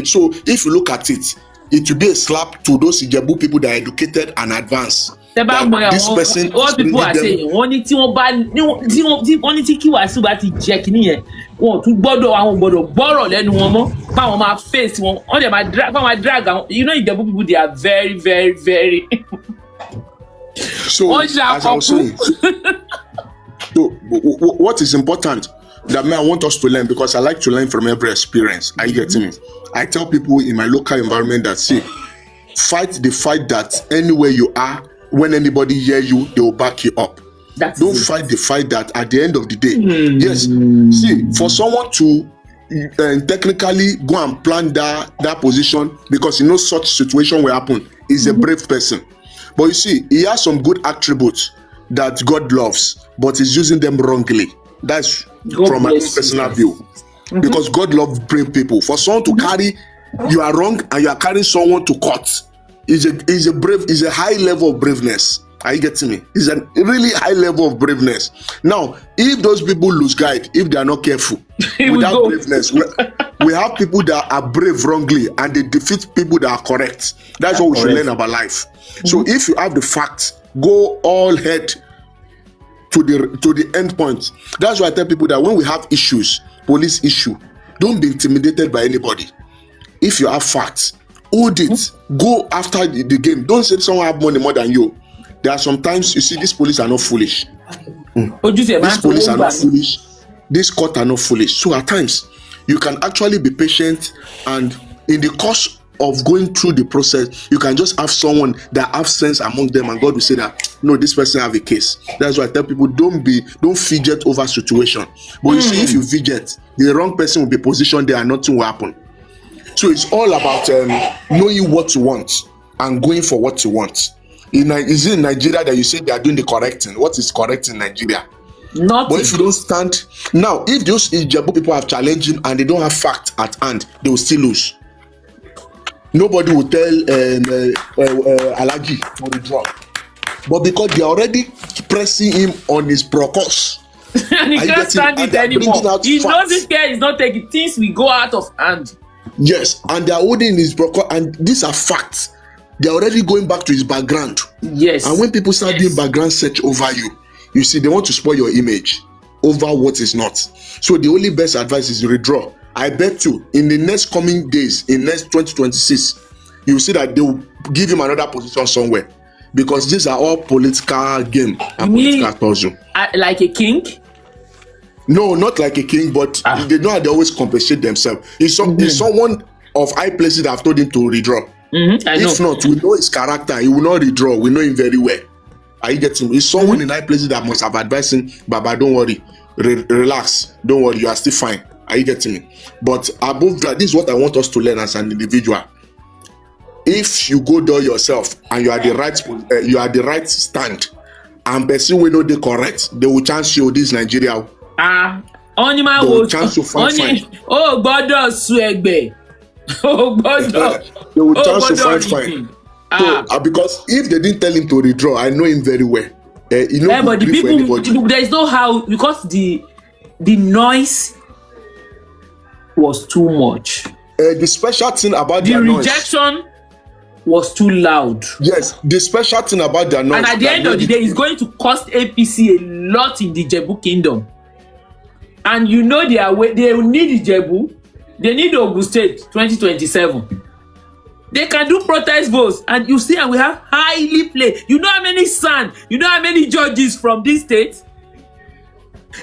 so if you look at it, it will be a slap to those Ijebu people that are educated and advanced. Tẹ bá mọ This àwọn person what people are lead them- saying, wọ́n ní tí wọ́n bá ní wọ́n- tí wọ́n tí wọ́n ní tí kí Wàsíù bá ti jẹ kínní yẹn, wọn ò tún gbọ́dọ̀, àwọn ò gbọ́dọ̀ gbọ́rọ̀ lẹ́nu wọn mọ́, fáwọn máa face wọn, wọ́n dẹ̀ máa drag, fáwọn máa drag àwọn. You know Ìjẹ̀bú people, they are very very very So, wọ́n ṣe as I was àkọ́kú. saying, so what is important that me I want us to learn, because I like to learn from every experience. Are you getting me? I tell people in my local environment that, see, fight the fight that anywhere you are, when anybody hear you, they will back you up. That's Don't it. Fight the fight that at the end of the day, yes, see, for someone to technically go and plan that position because you know such situation will happen, is a brave person. But you see, he has some good attributes that God loves, but he's using them wrongly. That's God from my own bless you. Personal view. Because God loves brave people. For someone to carry, you are wrong and you are carrying someone to court is a high level of braveness. Are you getting me? It's a really high level of braveness. Now, if those people lose guide, if they are not careful, He will without go. Braveness, we have people that are brave wrongly and they defeat people that are correct. That's what we should Correct. learn about life. So if you have the facts, go all head to the end point. That's why I tell people that when we have issues, police issue, don't be intimidated by anybody. If you have facts, hold it. Go after the game. Don't say someone have money more than you. There are sometimes, you see, these police are not foolish. Ojú tiẹ̀ máa These ń police towó are gbà not mí. Foolish. These court are not foolish. So at times, you can actually be patient, and in the course of going through the process, you can just have someone that have sense among them, and God will say that no, this person have a case. That's why I tell people, don't fidget over situation. But you see, if you fidget, the wrong person will be positioned there and nothing will happen. So it's all about knowing what you want. and going for what you want. Is it in Nigeria that you say they are doing the correct thing? What is correct in Nigeria? Nothing. But if you don't stand now, if those Ijebu people have challenged him and they don't have fact at hand, they will still lose. Nobody will tell Alhaji to withdraw. But because they are already pressing him on his brokers. And he Are you can't getting- stand and it they are bringing anymore. out He facts. doesn't care. He's not taking things. We go out of hand. Yes, and they are holding his broker, and these are facts. They are already going back to his background. Yes. And when people start doing background search over you, you see, they want to spoil your image over what is not. So the only best advice is withdraw. I bet you in the next coming days, in next 2026, you will see that they will give him another position somewhere, because these are all political game and Me- political puzzle. Like a king. No, not like a king, but they know how they always compensate themselves. If someone of high places have told him to withdraw, Mm-hmm, I know. if not, we know his character. He will not withdraw. We know him very well. Are you getting me? It's someone in high places that must have advised him, Baba, don't worry. Relax. Don't worry. You are still fine. Are you getting me? But above that, this is what I want us to learn as an individual. If you go there yourself and you are the right, you are the right stand, and person wey no dey correct, they will chance you. This Nigeria. Ah, wọ́n ní máa They wo will chance you fine wọ́n ní fine. ó gbọ́dọ̀ sun ẹgbẹ́ ó gbọ́dọ̀ They will ó chance you gbọ́dọ̀ fine fine. rìndìn. So, Ah. because if they didn't tell him to withdraw, I know him very well. He no Eh, go but the gree for people, anybody. there is no how, because the noise was too much. The special thing about The their noise. rejection was too loud. Yes, the special thing about their noise. And at the that end of made the it- day, it's going to cost APC a lot in the Ijebu kingdom. And you know they are they will need Ijebu, they need Ogun State 2027. They can do protest votes, and you see, and we have highly played. You know how many SAN, you know how many judges from this state?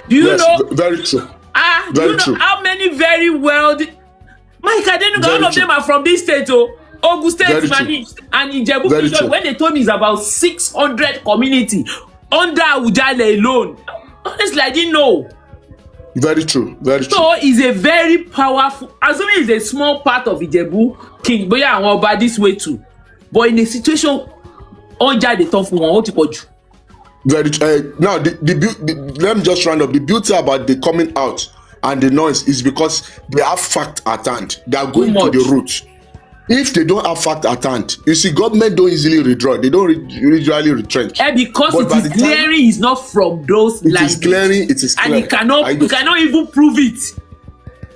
Do you Yes, know? very true. Ah, do Very you know true. how many very well Mike Adenuga, Very all of true. them are from this state, oh. Ogun State, Very true. Mani, and Ijebu Very Kingdom. true. When they told me it's about 600 community under Awujale alone, honestly, I didn't know. Very true. Very true. So it's a very powerful, assuming it's a small part of Ijebu king, bóyá àwọn ọba this way too. But in a situation, wọ́n jáde tán fún wọn, ó ti pọ̀ jù. Very true. Now, the let me just round up. The beauty about the coming out and the noise is because they have fact at hand. They are going to the much. root. If they don't have fact at hand, you see, government don't easily withdraw. They don't usually retrench. Eh, because But it by is the time clearing is not from those it is language. clearing, it is And clear. he cannot, I he get- cannot even prove it.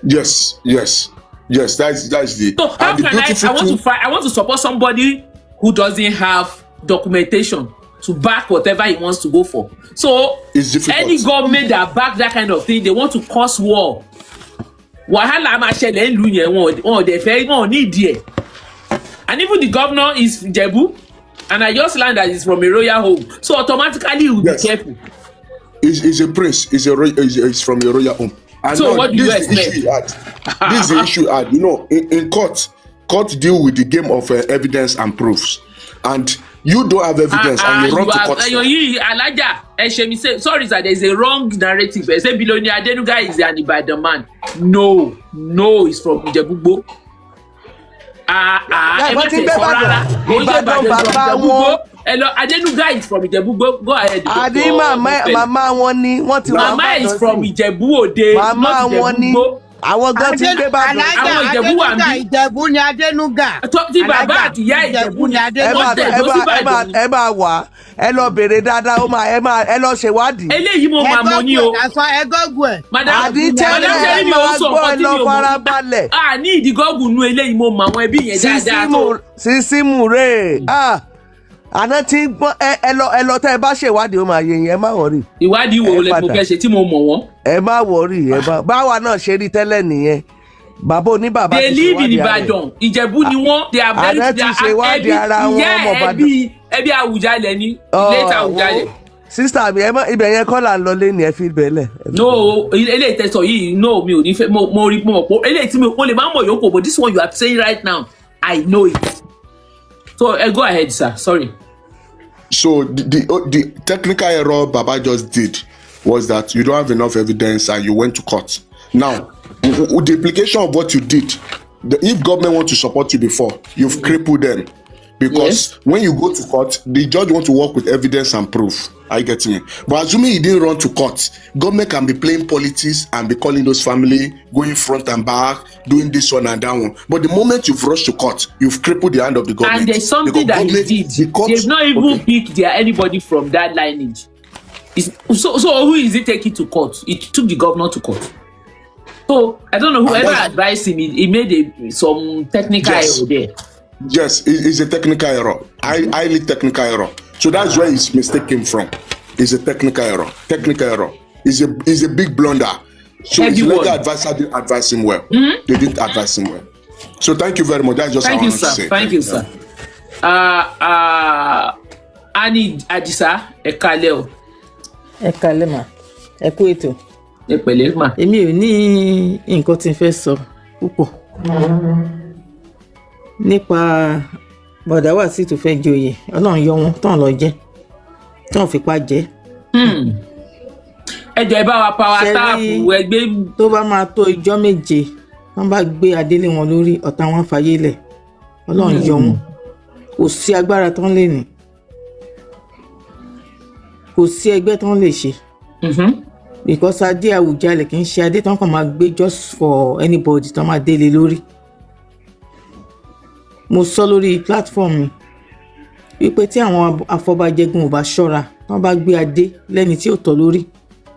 Yes, yes. That's the So how and the can I beautiful I want to thing. fight, I want to support somebody who doesn't have documentation to back whatever he wants to go for. So It's difficult. any government that back that kind of thing, they want to cause war. Wàhálà máa ṣẹlẹ̀ nílùú yẹn, wọn ò dẹ̀ fẹ́, wọn ò ní ìdí ẹ̀. And even the governor is Ijebu, and I just learned that he's from a royal home. So automatically he will Yes. be careful. He's a prince. He's from a royal home. And So now what do you this is the expect? issue he had. This is the issue he had. You know, in court, court deal with the game of evidence and proofs, and you don't have evidence Ah, and you run you to are court. ẹyọ yìí alájà ẹ ṣe mi say sorry sir, there is a wrong narrative. Ẹ say Billionaire Adenuga is an Ibadan man. No, no, he's from Ijebugbo. Ah ah, ẹ má Wọ́n ti ń tẹ̀ gbé sọ rárá. Ìbàdàn. Kò ń ṣe Ìbàdàn Ìbàdàn, from bàbá Ijebugbo. wọn. Ẹ lọ, Adenuga is from Ijebugbo. Go ahead, Àní Dr. màmá Mufele. màmá wọn ni wọ́n ti wà Mama is Ìbàdàn from sí. Ijebu Ode, Màmá not wọn ni Ijebugbo. àwọn gan ti ń gbé Ìbàdàn. Alájà Àwọn Ìjẹ̀bú wà Adénúgà níbí. Ìjẹ̀bú ni Adénúgà. Tí bàbá Alájà àti ìyá Ìjẹ̀bú ni Ìjẹ̀bú ni Ẹ Adénúgà. máa wọ́n ẹ tẹ̀dó máa sí ẹ máa Ìbàdàn ni. Ẹ máa wà ẹ lọ bèrè dáadáa, ó máa ẹ máa ẹ lọ ṣèwádìí. Eléyìí mo Ẹ máa mọ ní gọ́gùn o. ẹ̀ lásán, ẹ gọ́gùn ẹ̀. Madam Àní madam tẹ́lẹ̀ ẹ sẹ́yìn mi ò máa sọ gbọ́ nǹkan ẹ tí lọ mi ò mọ̀. farabalẹ̀. Ah, ní ìdí gọ́gùn nu eléyìí mo mọ àwọn ẹbí yẹn dáadáa tó. Sísímù rè é àná tí ń gbọ́n ẹ lọ tẹ́ ẹ bá ṣèwádìí ó máa yé yín, ẹ má worry. Ìwádìí wo Ẹ lẹ mo padà. fẹ́ ṣe tí mo mọ̀ wọ́n? Ẹ má worry, ẹ má báwa náà ṣe rí tẹ́lẹ̀ nìyẹn, bàbá oníbàbá They ti live in ṣèwádìí ara ẹ̀. Ìbàdàn, Ìjẹ̀bú ni wọ́n. They are very Àná they ti are ṣèwádìí ẹbí ara wọn ìyá ọmọ Ìbàdàn. ẹbí Àwùjalẹ̀ ni, late Àwùjalẹ̀. Sísá mi, ẹ mọ ibẹ̀ yẹn kọ́ là ń lọ lé ní, ẹ fi ibẹ̀ lẹ̀. No, eléyìí tẹsán yìí, no, mi ò ní fẹ́ mo rí mo mọ̀ pé eléyìí tí mo lè má mọ̀ yòókù, but this one you are saying right now, I know it. So go ahead, sir, sorry. So the technical error Baba just did was that you don't have enough evidence and you went to court. Now, the implication of what you did, if government want to support you before, you've crippled them. Because when you go to court, the judge want to work with evidence and proof. Are you getting me? But assuming he didn't run to court, government can be playing politics and be calling those family, going front and back, doing this one and that one. But the moment you've rushed to court, you've crippled the hand of the government. And there's something Because that he government- did. The court, They've not even picked their anybody from that lineage. So who is he taking to court? He took the governor to court. So I don't know whoever advised him. He made some technical error there. Yes, it's a technical error. Highly technical error. So that's where his mistake came from. It's a technical error. Technical error. It's a big blunder. So his Heavy legal one. advisor didn't advise him well. They didn't advise him well. So thank you very much. That's just Thank how I you, want to sir. say. Thank you, sir. Annie Adisa, ẹ kálẹ́ o. Ẹ kalẹ́ mà, ẹ kú ètò. Ẹ pẹ̀lẹ́ mà. Èmi ò ní nǹkan tí n fẹ́ sọ púpọ̀ nípa bọ̀dá Wàsíù tó fẹ́ joyè. Ọlọ́run yọ wọn tán lọ jẹ́ tán fipá jẹ́. Ẹ jọ̀ọ́, ẹ bá wa power Ṣé tap rí ẹgbẹ́. Tó bá máa tó ijọ́ 7, wọ́n bá gbé adélé wọn lórí, ọ̀tá wọn fàyè lẹ̀. Ọlọ́run yọ wọn. Kò sí agbára tán lè ní, kò sí ẹgbẹ́ tán lè ṣe, because adé Àwùjalẹ̀ kì í ṣe adé tán kàn máa gbé just for anybody tán máa délé lórí. Mo sọ lórí platform mi wípé tí àwọn afọbajẹgun ò bá ṣọ́ra, tán bá gbé adé lẹ́ni tí ò tọ́ lórí,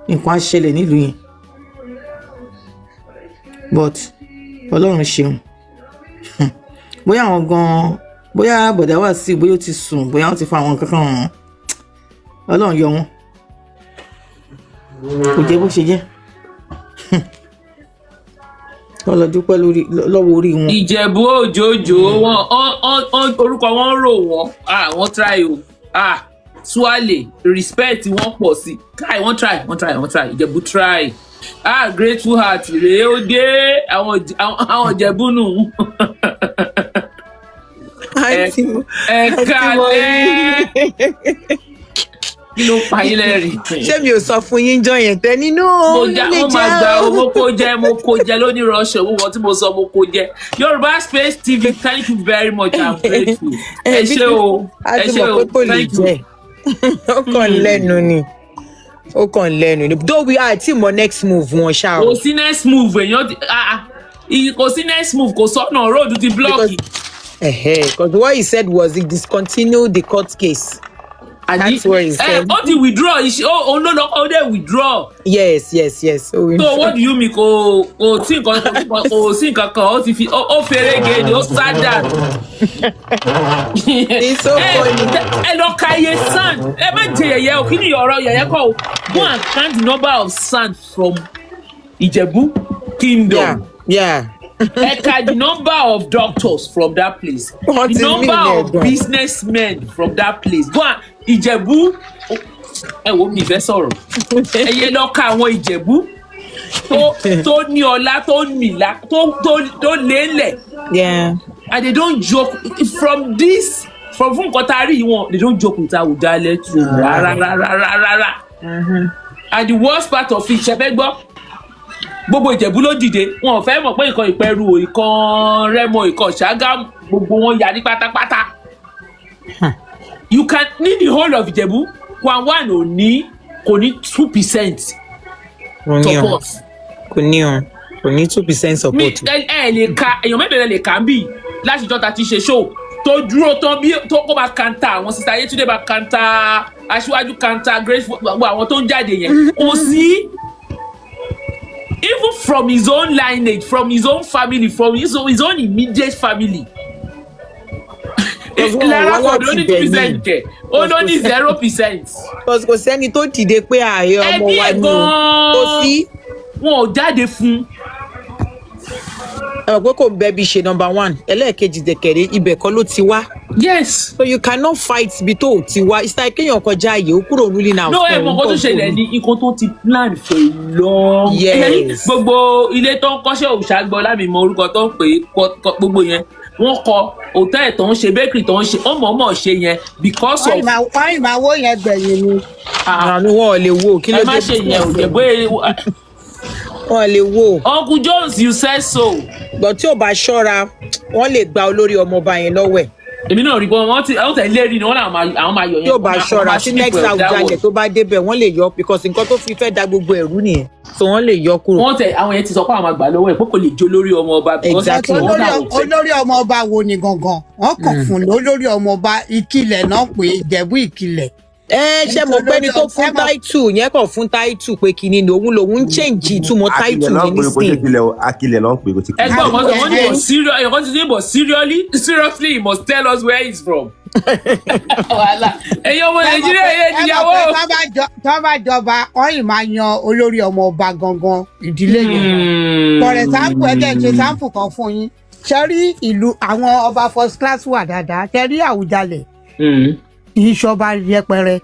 nǹkan á ṣẹlẹ̀ nílùú yẹn. But Ọlọ́run ṣeun. Bóyá àwọn gan-an, bóyá bọ̀dá Wàsíù, bóyá ó ti sùn, bóyá wọ́n ti fa àwọn nǹkan kan hàn án, Ọlọ́run yọ wọn. Kò jẹ́ bó ṣe jẹ́. Wọ́n lọ dúpẹ́ lórí lọ́wọ́ orí wọn. Ìjẹ̀bú òjòjò wọn orúkọ wọn rò wọ́n. Ah, wọ́n try o. Ah, suale respect wọn pọ̀ sí. Try, wọ́n try, wọ́n try, wọ́n try. Ìjẹ̀bú try. Ah, grateful heart rèé, ó dé. Àwọn Ìjẹ̀bú nù. Àǹtí Ẹ àǹtí kálẹ́, kí ló pa yín lẹ́rìn? Ṣé mi ò sọ fún yín jọ yẹn tẹ nínú Mo já mo máa gba owó kó jẹ, mo kó jẹ lóní rọṣọ. Owó wọn tí mo sọ, mo kó jẹ. Yorùbá Space TV, thank you very much, I'm grateful. Ẹ ṣé o. A Ẹ ti ṣé mọ̀ o. pé kò lè Thank you. jẹ́, ó kàn lẹ́nu ni, ó kàn lẹ́nu ni, though we are tí mọ next move wọn ṣá o. Kò sí next move. Èèyàn ti ah, ah, kò sí next move, kò sọ́nà, road ti block. Because what he said was he discontinued the court case. That's what he said. Ó ti withdraw iṣẹ́ òun ló lọ, ó dẹ̀ withdraw. Yes. So So what do you mean? Kò sí nǹkan, kò sí nǹkan kan. Ó ti fi ó fèrè gèdè, ó sá dànù. It's so funny. Ẹ lọ ka iye sand. Ẹ má jẹ yẹ̀yẹ́ o. Kí ni ọ̀rọ̀ yẹ̀yẹ́ kọ́ o? Go and count the number of sand from Ìjẹ̀bú kingdom. Ẹ ka the number of doctors from that place, Wọ́n the ti number mí of ilẹ̀ gan. businessmen from that place. Go and Ìjẹ̀bú, ẹ wo, mi fẹ́ sọ̀rọ̀. Ẹ yẹ lọ ka àwọn Ìjẹ̀bú tó ní ọlá, tó nìlá, tó lélẹ̀. And they don't joke from this from fún nǹkan tá a rí yìí wọn, they don't joke with Awùjalẹ̀ too rárá rárá rárá. And the worst part of it, ṣe fẹ́ gbọ́, gbogbo Ìjẹ̀bú ló dìde. Wọn ò fẹ́ mọ̀ pé ìkan Ìpẹ́rù o, ìkan Rẹ́mọ, ìkan Ṣàgámù, gbogbo wọn yà ní pátápátá. You can ní the whole of Ìjẹ̀bú, Kwan ò ní, kò ní 2% Kò ní o. support. Kò ní o, kò ní 2% Mi support. ẹ lè ka èèyàn mélòó lẹ lè kà ń bì láti ìjọta ti ṣe show tó dúró tán bí tó kó máa kanta àwọn sister Yétúndé, máa kanta aṣíwájú, kanta grateful, gbogbo àwọn tó ń jáde yẹn. Kò sí, even from his own lineage, from his own family, from his own immediate family. Because wọn ò Lára wá kò ló láti ní 2% Benin. kẹ, ó ló ní 0%. Because kò sẹ́ni tó dìde pé ààyè ọmọ Ẹbí wa ẹ̀ ni o, kò sí. Wọn ò jáde fún. Ẹ mọ̀ pé kò bẹ́bí ṣe number one. Ẹlẹ́ẹ̀kejì dẹ̀kẹ̀rẹ́, ibẹ̀ kọ́ ló ti wá. So you cannot fight ibi tó o ti wá. It's like kéèyàn kọjá ààyè, ó kúrò ruling house. No, ẹ mọ̀ nǹkan tó ṣẹlẹ̀ ní nǹkan tó ti plan for a long. Gbogbo ilé tó ń kọ́ṣẹ́ òṣàgbọ́ lámì mọ orúkọ tó ń pè é gbogbo yẹn, wọ́n kọ hòtẹ́ẹ̀lì tó ń ṣe, bakery tó ń ṣe, wọ́n mọ̀ọ́mọ̀ ṣe yẹn because of. Wọ́n yìí máa wó yẹn gbẹ̀yìn ni. Àánú wọn ò lè wo kí ló Ẹ má dé. ṣe yẹn ò jẹ́ bóyá. Wọn ò lè wo. Uncle Jones, you said so. But tí ò bá ṣọ́ra, wọ́n lè gba olórí ọmọọba yẹn lọ́wọ́ ẹ̀. Èmi náà rí bọ́ wọ́n ti wọ́n tẹ̀ lérí ni wọ́n làwọn máa àwọn máa yọ yẹn. Tí ó bá Wọ́n máa ṣọ́ra tí strip next ẹ̀ Àwùjalẹ̀ downward. tó bá débẹ̀, wọ́n lè yọ, because nǹkan tó fi fẹ́ da gbogbo ẹ̀rú nìyẹn, so wọ́n lè yọ kúrò. Wọ́n tẹ àwọn yẹn ti sọ pé àwọn máa gbà lọ́wọ́ ẹ̀ pé kò lè jó lórí ọmọ ọba because Exactly. òun Olórí náà ò fẹ́. Olórí ọmọ ọba wo ni gangan wọn kàn fún lólórí ọmọ ọba Ìkìlẹ̀ náà pé Ìjẹ̀bú Ìkìlẹ̀. Ẹ ṣe mọ̀ pé ẹni tó fún title yẹn kàn fún title pé kinní ni òun lòun ń change ìtumọ̀ Akilẹ̀ title ló ń yẹn pè, kò ṣe nísìnyí. Kilẹ̀ o, Akilẹ̀ ló ń pè, kò ti Ẹgbọ́n kilẹ̀. kan sọ, wọ́n ní but serious, ẹ̀kọ́ ti ní but seriously, he must tell us where he's from. Wàhálà, ẹ̀yin ọmọ Nàìjíríà yẹn Ẹ mọ̀ níyàwó. pé tọ́ bá jọba, wọ́n yìí máa yan olórí ọmọ ọba gangan ìdílé yẹn. For example, ẹ jẹ́ n ṣe sample kan fún yín. Ṣe rí ìlú àwọn ọba first class wà dáadáa. Ṣe rí Àwùjalẹ̀, kì í ṣọba yẹpẹrẹ.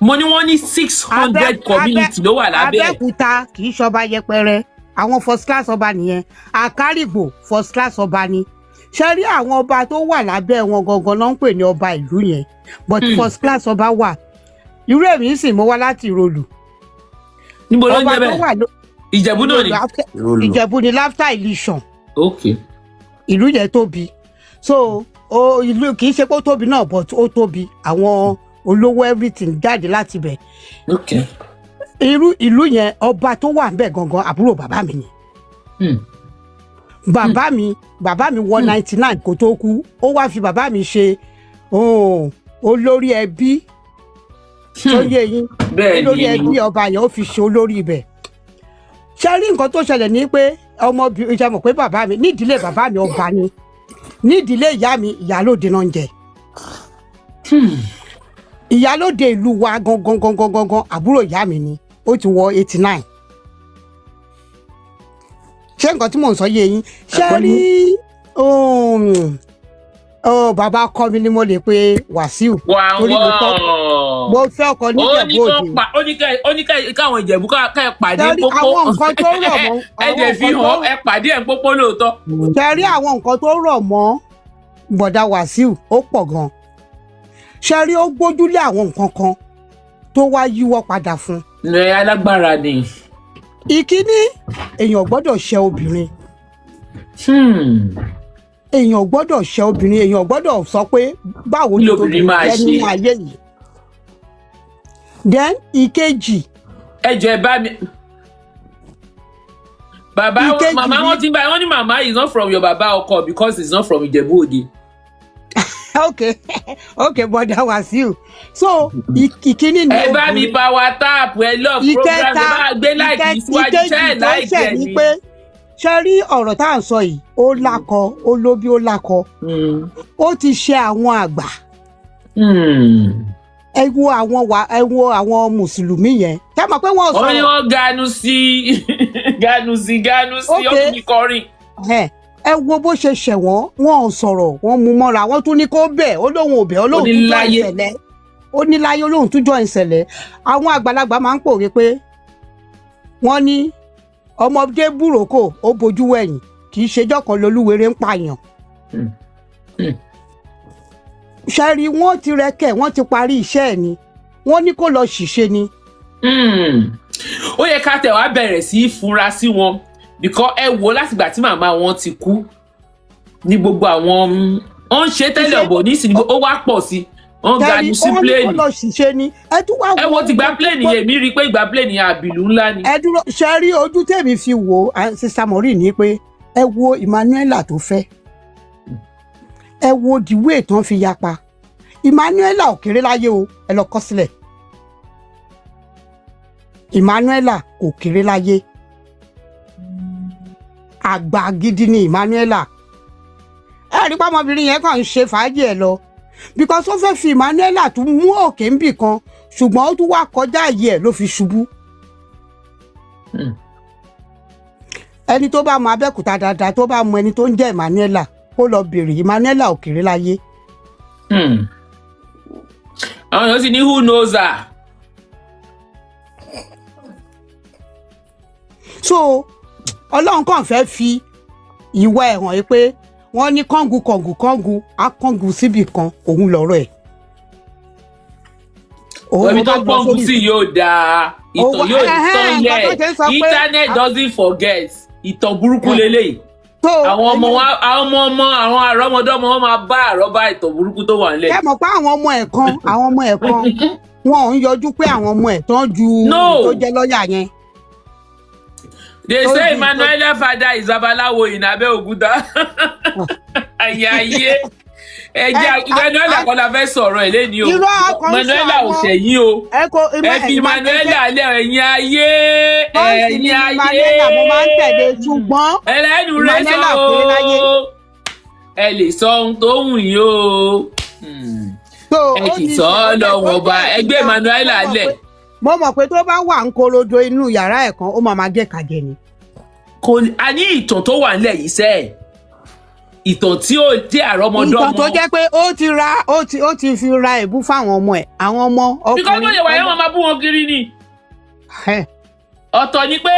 Mo ní wọ́n ní 600 community ló wà lábẹ́ ẹ̀. Abẹ́òkúta kì í ṣọba yẹpẹrẹ, àwọn first class ọba nìyẹn. Àkárìgbò, first class ọba ni. Ṣe rí àwọn ọba tó wà lábẹ́ wọn gangan ló ń pè ní ọba ìlú yẹn, but first class ọba wà. Irú èmi sì, mo wá láti Ìrọ̀lù. Níbo ló ń Ọba jẹ́ tó bẹ́ẹ̀? wà Ìjẹ̀bú náà ni. Ìjẹ̀bú ni, l'after Ìlísàn. Ìlú yẹn tóbi, so o ìlú kì í ṣe pé ó tóbi náà, but ó tóbi, àwọn olówó everything jáde láti ibẹ̀. Irú ìlú yẹn, ọba tó wà níbẹ̀ gangan, àbúrò bàbá mi ni. Bàbá mi wọ 99 kó tó kú. Ó wá fi bàbá mi ṣe, oh, olórí ẹbí tó yé yín. Bẹ́ẹ̀ ni. Olórí ẹbí ọba yẹn, ó fi ṣe olórí ibẹ̀. Ṣe rí nǹkan tó ṣẹlẹ̀ ní pé ọmọbìnrin, ṣe mọ̀ pé bàbá mi, nídìílé bàbá mi, ọba ni. Nídìílé ìyá mi, ìyálóde náà ń jẹ. Ìyálóde ìlú wa gangan gangan gangan, àbúrò ìyá mi ni. Ó ti wọ 89. Ṣé nǹkan tí mò ń sọ yé yín? Ṣé rí oh, bàbá ọkọ mi ni mo lè pe Wàsíù, Wà torí mo fẹ́ ọkọ ó ní níjẹ̀bú kó Òde. pa ó ní káwọn Ìjẹ̀bú ká ẹ pàdé Ṣé rí pópó. àwọn nǹkan tó rọ̀ mọ́ Ẹ dẹ̀ àwọn fi nǹkan hàn tó ẹ pàdé ẹ̀ ń pópó lóòótọ́. Ṣe rí àwọn nǹkan tó rọ̀ mọ́ bọ̀dà Wàsíù, ó pọ̀ gan. Ṣe rí, ó gbójúlé àwọn nǹkan kan tó wá yíwọ́ padà fún. Ẹ alágbára ni. Ìkíní, èèyàn gbọ́dọ̀ ṣe obìnrin. Èèyàn gbọ́dọ̀ ṣe obìnrin, èèyàn gbọ́dọ̀ sọ pé báwo Kí ni lobìnrin máa jẹ́ ṣe? nínú ayé yìí. Then ìkejì, Ẹ jọ̀ọ́, ẹ bá mi. Bàbá Ìkejì màmá wọn ti ń bá wọn ní màmá is not from your bàbá ọkọ because he's not from Ìjẹ̀bú Òde. Ok, bọ̀dà Wàsíù, so ìkíní ni Ẹ bá mi obìnrin. power tap, ẹ love program, ẹ bá gbé like síwájú. Ìkejì Ṣe ẹ tó like ṣẹ̀ ẹ ni ni. pé, ṣe rí ọ̀rọ̀ tá à ń sọ yìí, ó lákọ, ó lóbí, ó lákọ, ó ti ṣe àwọn àgbà. Ẹ wo àwọn wa, ẹ wo àwọn mùsùlùmí yẹn, ṣé mọ̀ pé wọ́n Wọ́n ní sọ̀rọ̀. wọ́n ganu sí ganu sí ganu sí. Ok. Ó tún ní kọrin. Ẹ wo bó ṣe ṣẹ̀ wọ́n, wọn ò sọ̀rọ̀, wọ́n mú mọ́ra, wọ́n tún ní kó bẹ̀, ó lóun ò bẹ̀, ó lóun Ó ní tún jọ láyé. ìṣẹ̀lẹ̀, ó ní láyé, ó lóun tún jọ ìṣẹ̀lẹ̀. Àwọn àgbàlagbà máa ń pòwe pé wọ́n ní ọmọdé búròkó ó bojú wẹ̀yìn, kì í ṣejọ́ kan lolúwere ń pààyàn. Ṣẹ́rí, wọ́n ti rẹ́kẹ̀, wọ́n ti parí iṣẹ́ ẹ̀ ni, wọ́n ní kó lọ ṣìṣe ni. Ó yẹ ká tẹ̀ wá bẹ̀rẹ̀ sí í fura sí wọn because ẹ wo látìgbà tí màmá wọn ti kú ní gbogbo àwọn ó ń ṣe tẹ́lẹ̀ ọ̀bọ̀ nísìnyí, ó wá pọ̀ sí, wọ́n Ṣẹ́rí, ganu sí wọ́n ní kó plane. lọ ṣìṣe ni. Ẹ tún wá Ẹ wo ti gba plane yẹn, èmi rí i pé ìgbà plane yẹn, àbìlú ńlá ni. Ẹ dúró, ṣe rí ojú tèmi fi wò ó, Sister Maureen, ní pé ẹ wo Emmanuela tó fẹ́, ẹ wo the way tán fi yapa. Emmanuela ò kéré láyé o, ẹ lọ kọ sílẹ̀. Emmanuela kò kéré láyé, àgbà gidi ni Emmanuela. Ẹ rí pàmòbìnrin yẹn kàn ń ṣe fàájì ẹ lọ because ó fẹ́ fi Emmanuela tún mú òkè ń bì kan, ṣùgbọ́n ó tún wá kọjá àyè ẹ̀ ló fi ṣubú. Ẹni tó bá mọ Abẹ́òkúta dáadáa, tó bá mọ ẹni tó ń jẹ́ Emmanuela, kó lọ bèrè. Emmanuela ò kéré láyé. Àwọn èèyàn sì ní who knows her. So Ọlọ́run kàn fẹ́ fi ìwà ẹ̀ hàn yìí pé wọ́n ní kángu kàngu kángu á kángu síbì kan, òun lọ̀rọ̀ ẹ̀. Òun Ibi bá tó lọ pọ́ǹpù sórí sí yóò dáa, ìtàn yóò Ẹhẹ́n, tán nǹkan tó ṣe ń lẹ̀. sọ pé Internet doesn't forget, ìtàn burúkú leléyìí. So So Àwọn ọmọ wa, àwọn ọmọ ọmọ, àwọn àrọ́mọdọ́mọ wọn máa bá àrọ́bá ìtàn burúkú tó wà nílẹ̀. Ẹ mọ̀ pé àwọn ọmọ ẹ̀ kan wọn ò ń yọjú pé àwọn ọmọ ẹ̀ tán ju No. tó jẹ́ lọ́ọ̀yà yẹn. They Tó say ju Emmanuela father is babaláwo in Abẹ́òkúta. Ayé ayé, ẹjẹ Emmanuela kọ́ la fẹ́ sọ̀rọ̀ ẹ̀ lẹ́ni o. Irọ́, akọ ń sọ Emmanuela ò àwọn- ṣẹ̀yìn o. Ẹ kò Ẹ fi Emmanuela lẹ̀, ẹ̀yin ayé. Bọ́ọ̀sì ni Ẹ̀yin ayé. Emmanuela, mo máa ń tẹ̀lé, ṣùgbọ́n Ẹlẹ́nu rẹ sọ Emmanuela pé láyé. o, ẹ lè sọ ohun tó wù yín o. So, Ẹ ó kì í ti sọ ṣe- ọ́ lọ́wọ́ ó ọba jẹ́ ẹgbẹ́ ìjà. Emmanuela Mo mọ̀ lẹ̀. Mo mọ̀ pé tó bá wà ń korodo inú yàrá ẹ̀ kan, ó máa máa gé kàjẹ ni. Kò a ní ìtàn tó wà nílẹ̀ yìí sẹ́ẹ̀, ìtàn tí ó jẹ́ àrọ́mọdọ́mọ. Nǹkan tó jẹ́ pé ó ti ra ó ti fi ra èbú fáwọn ọmọ ẹ̀, àwọn ọmọ Because ọkùnrin. bó ṣe wà yẹn, wọn máa bú wọn kiri ni. Ọ̀tọ̀ ni pé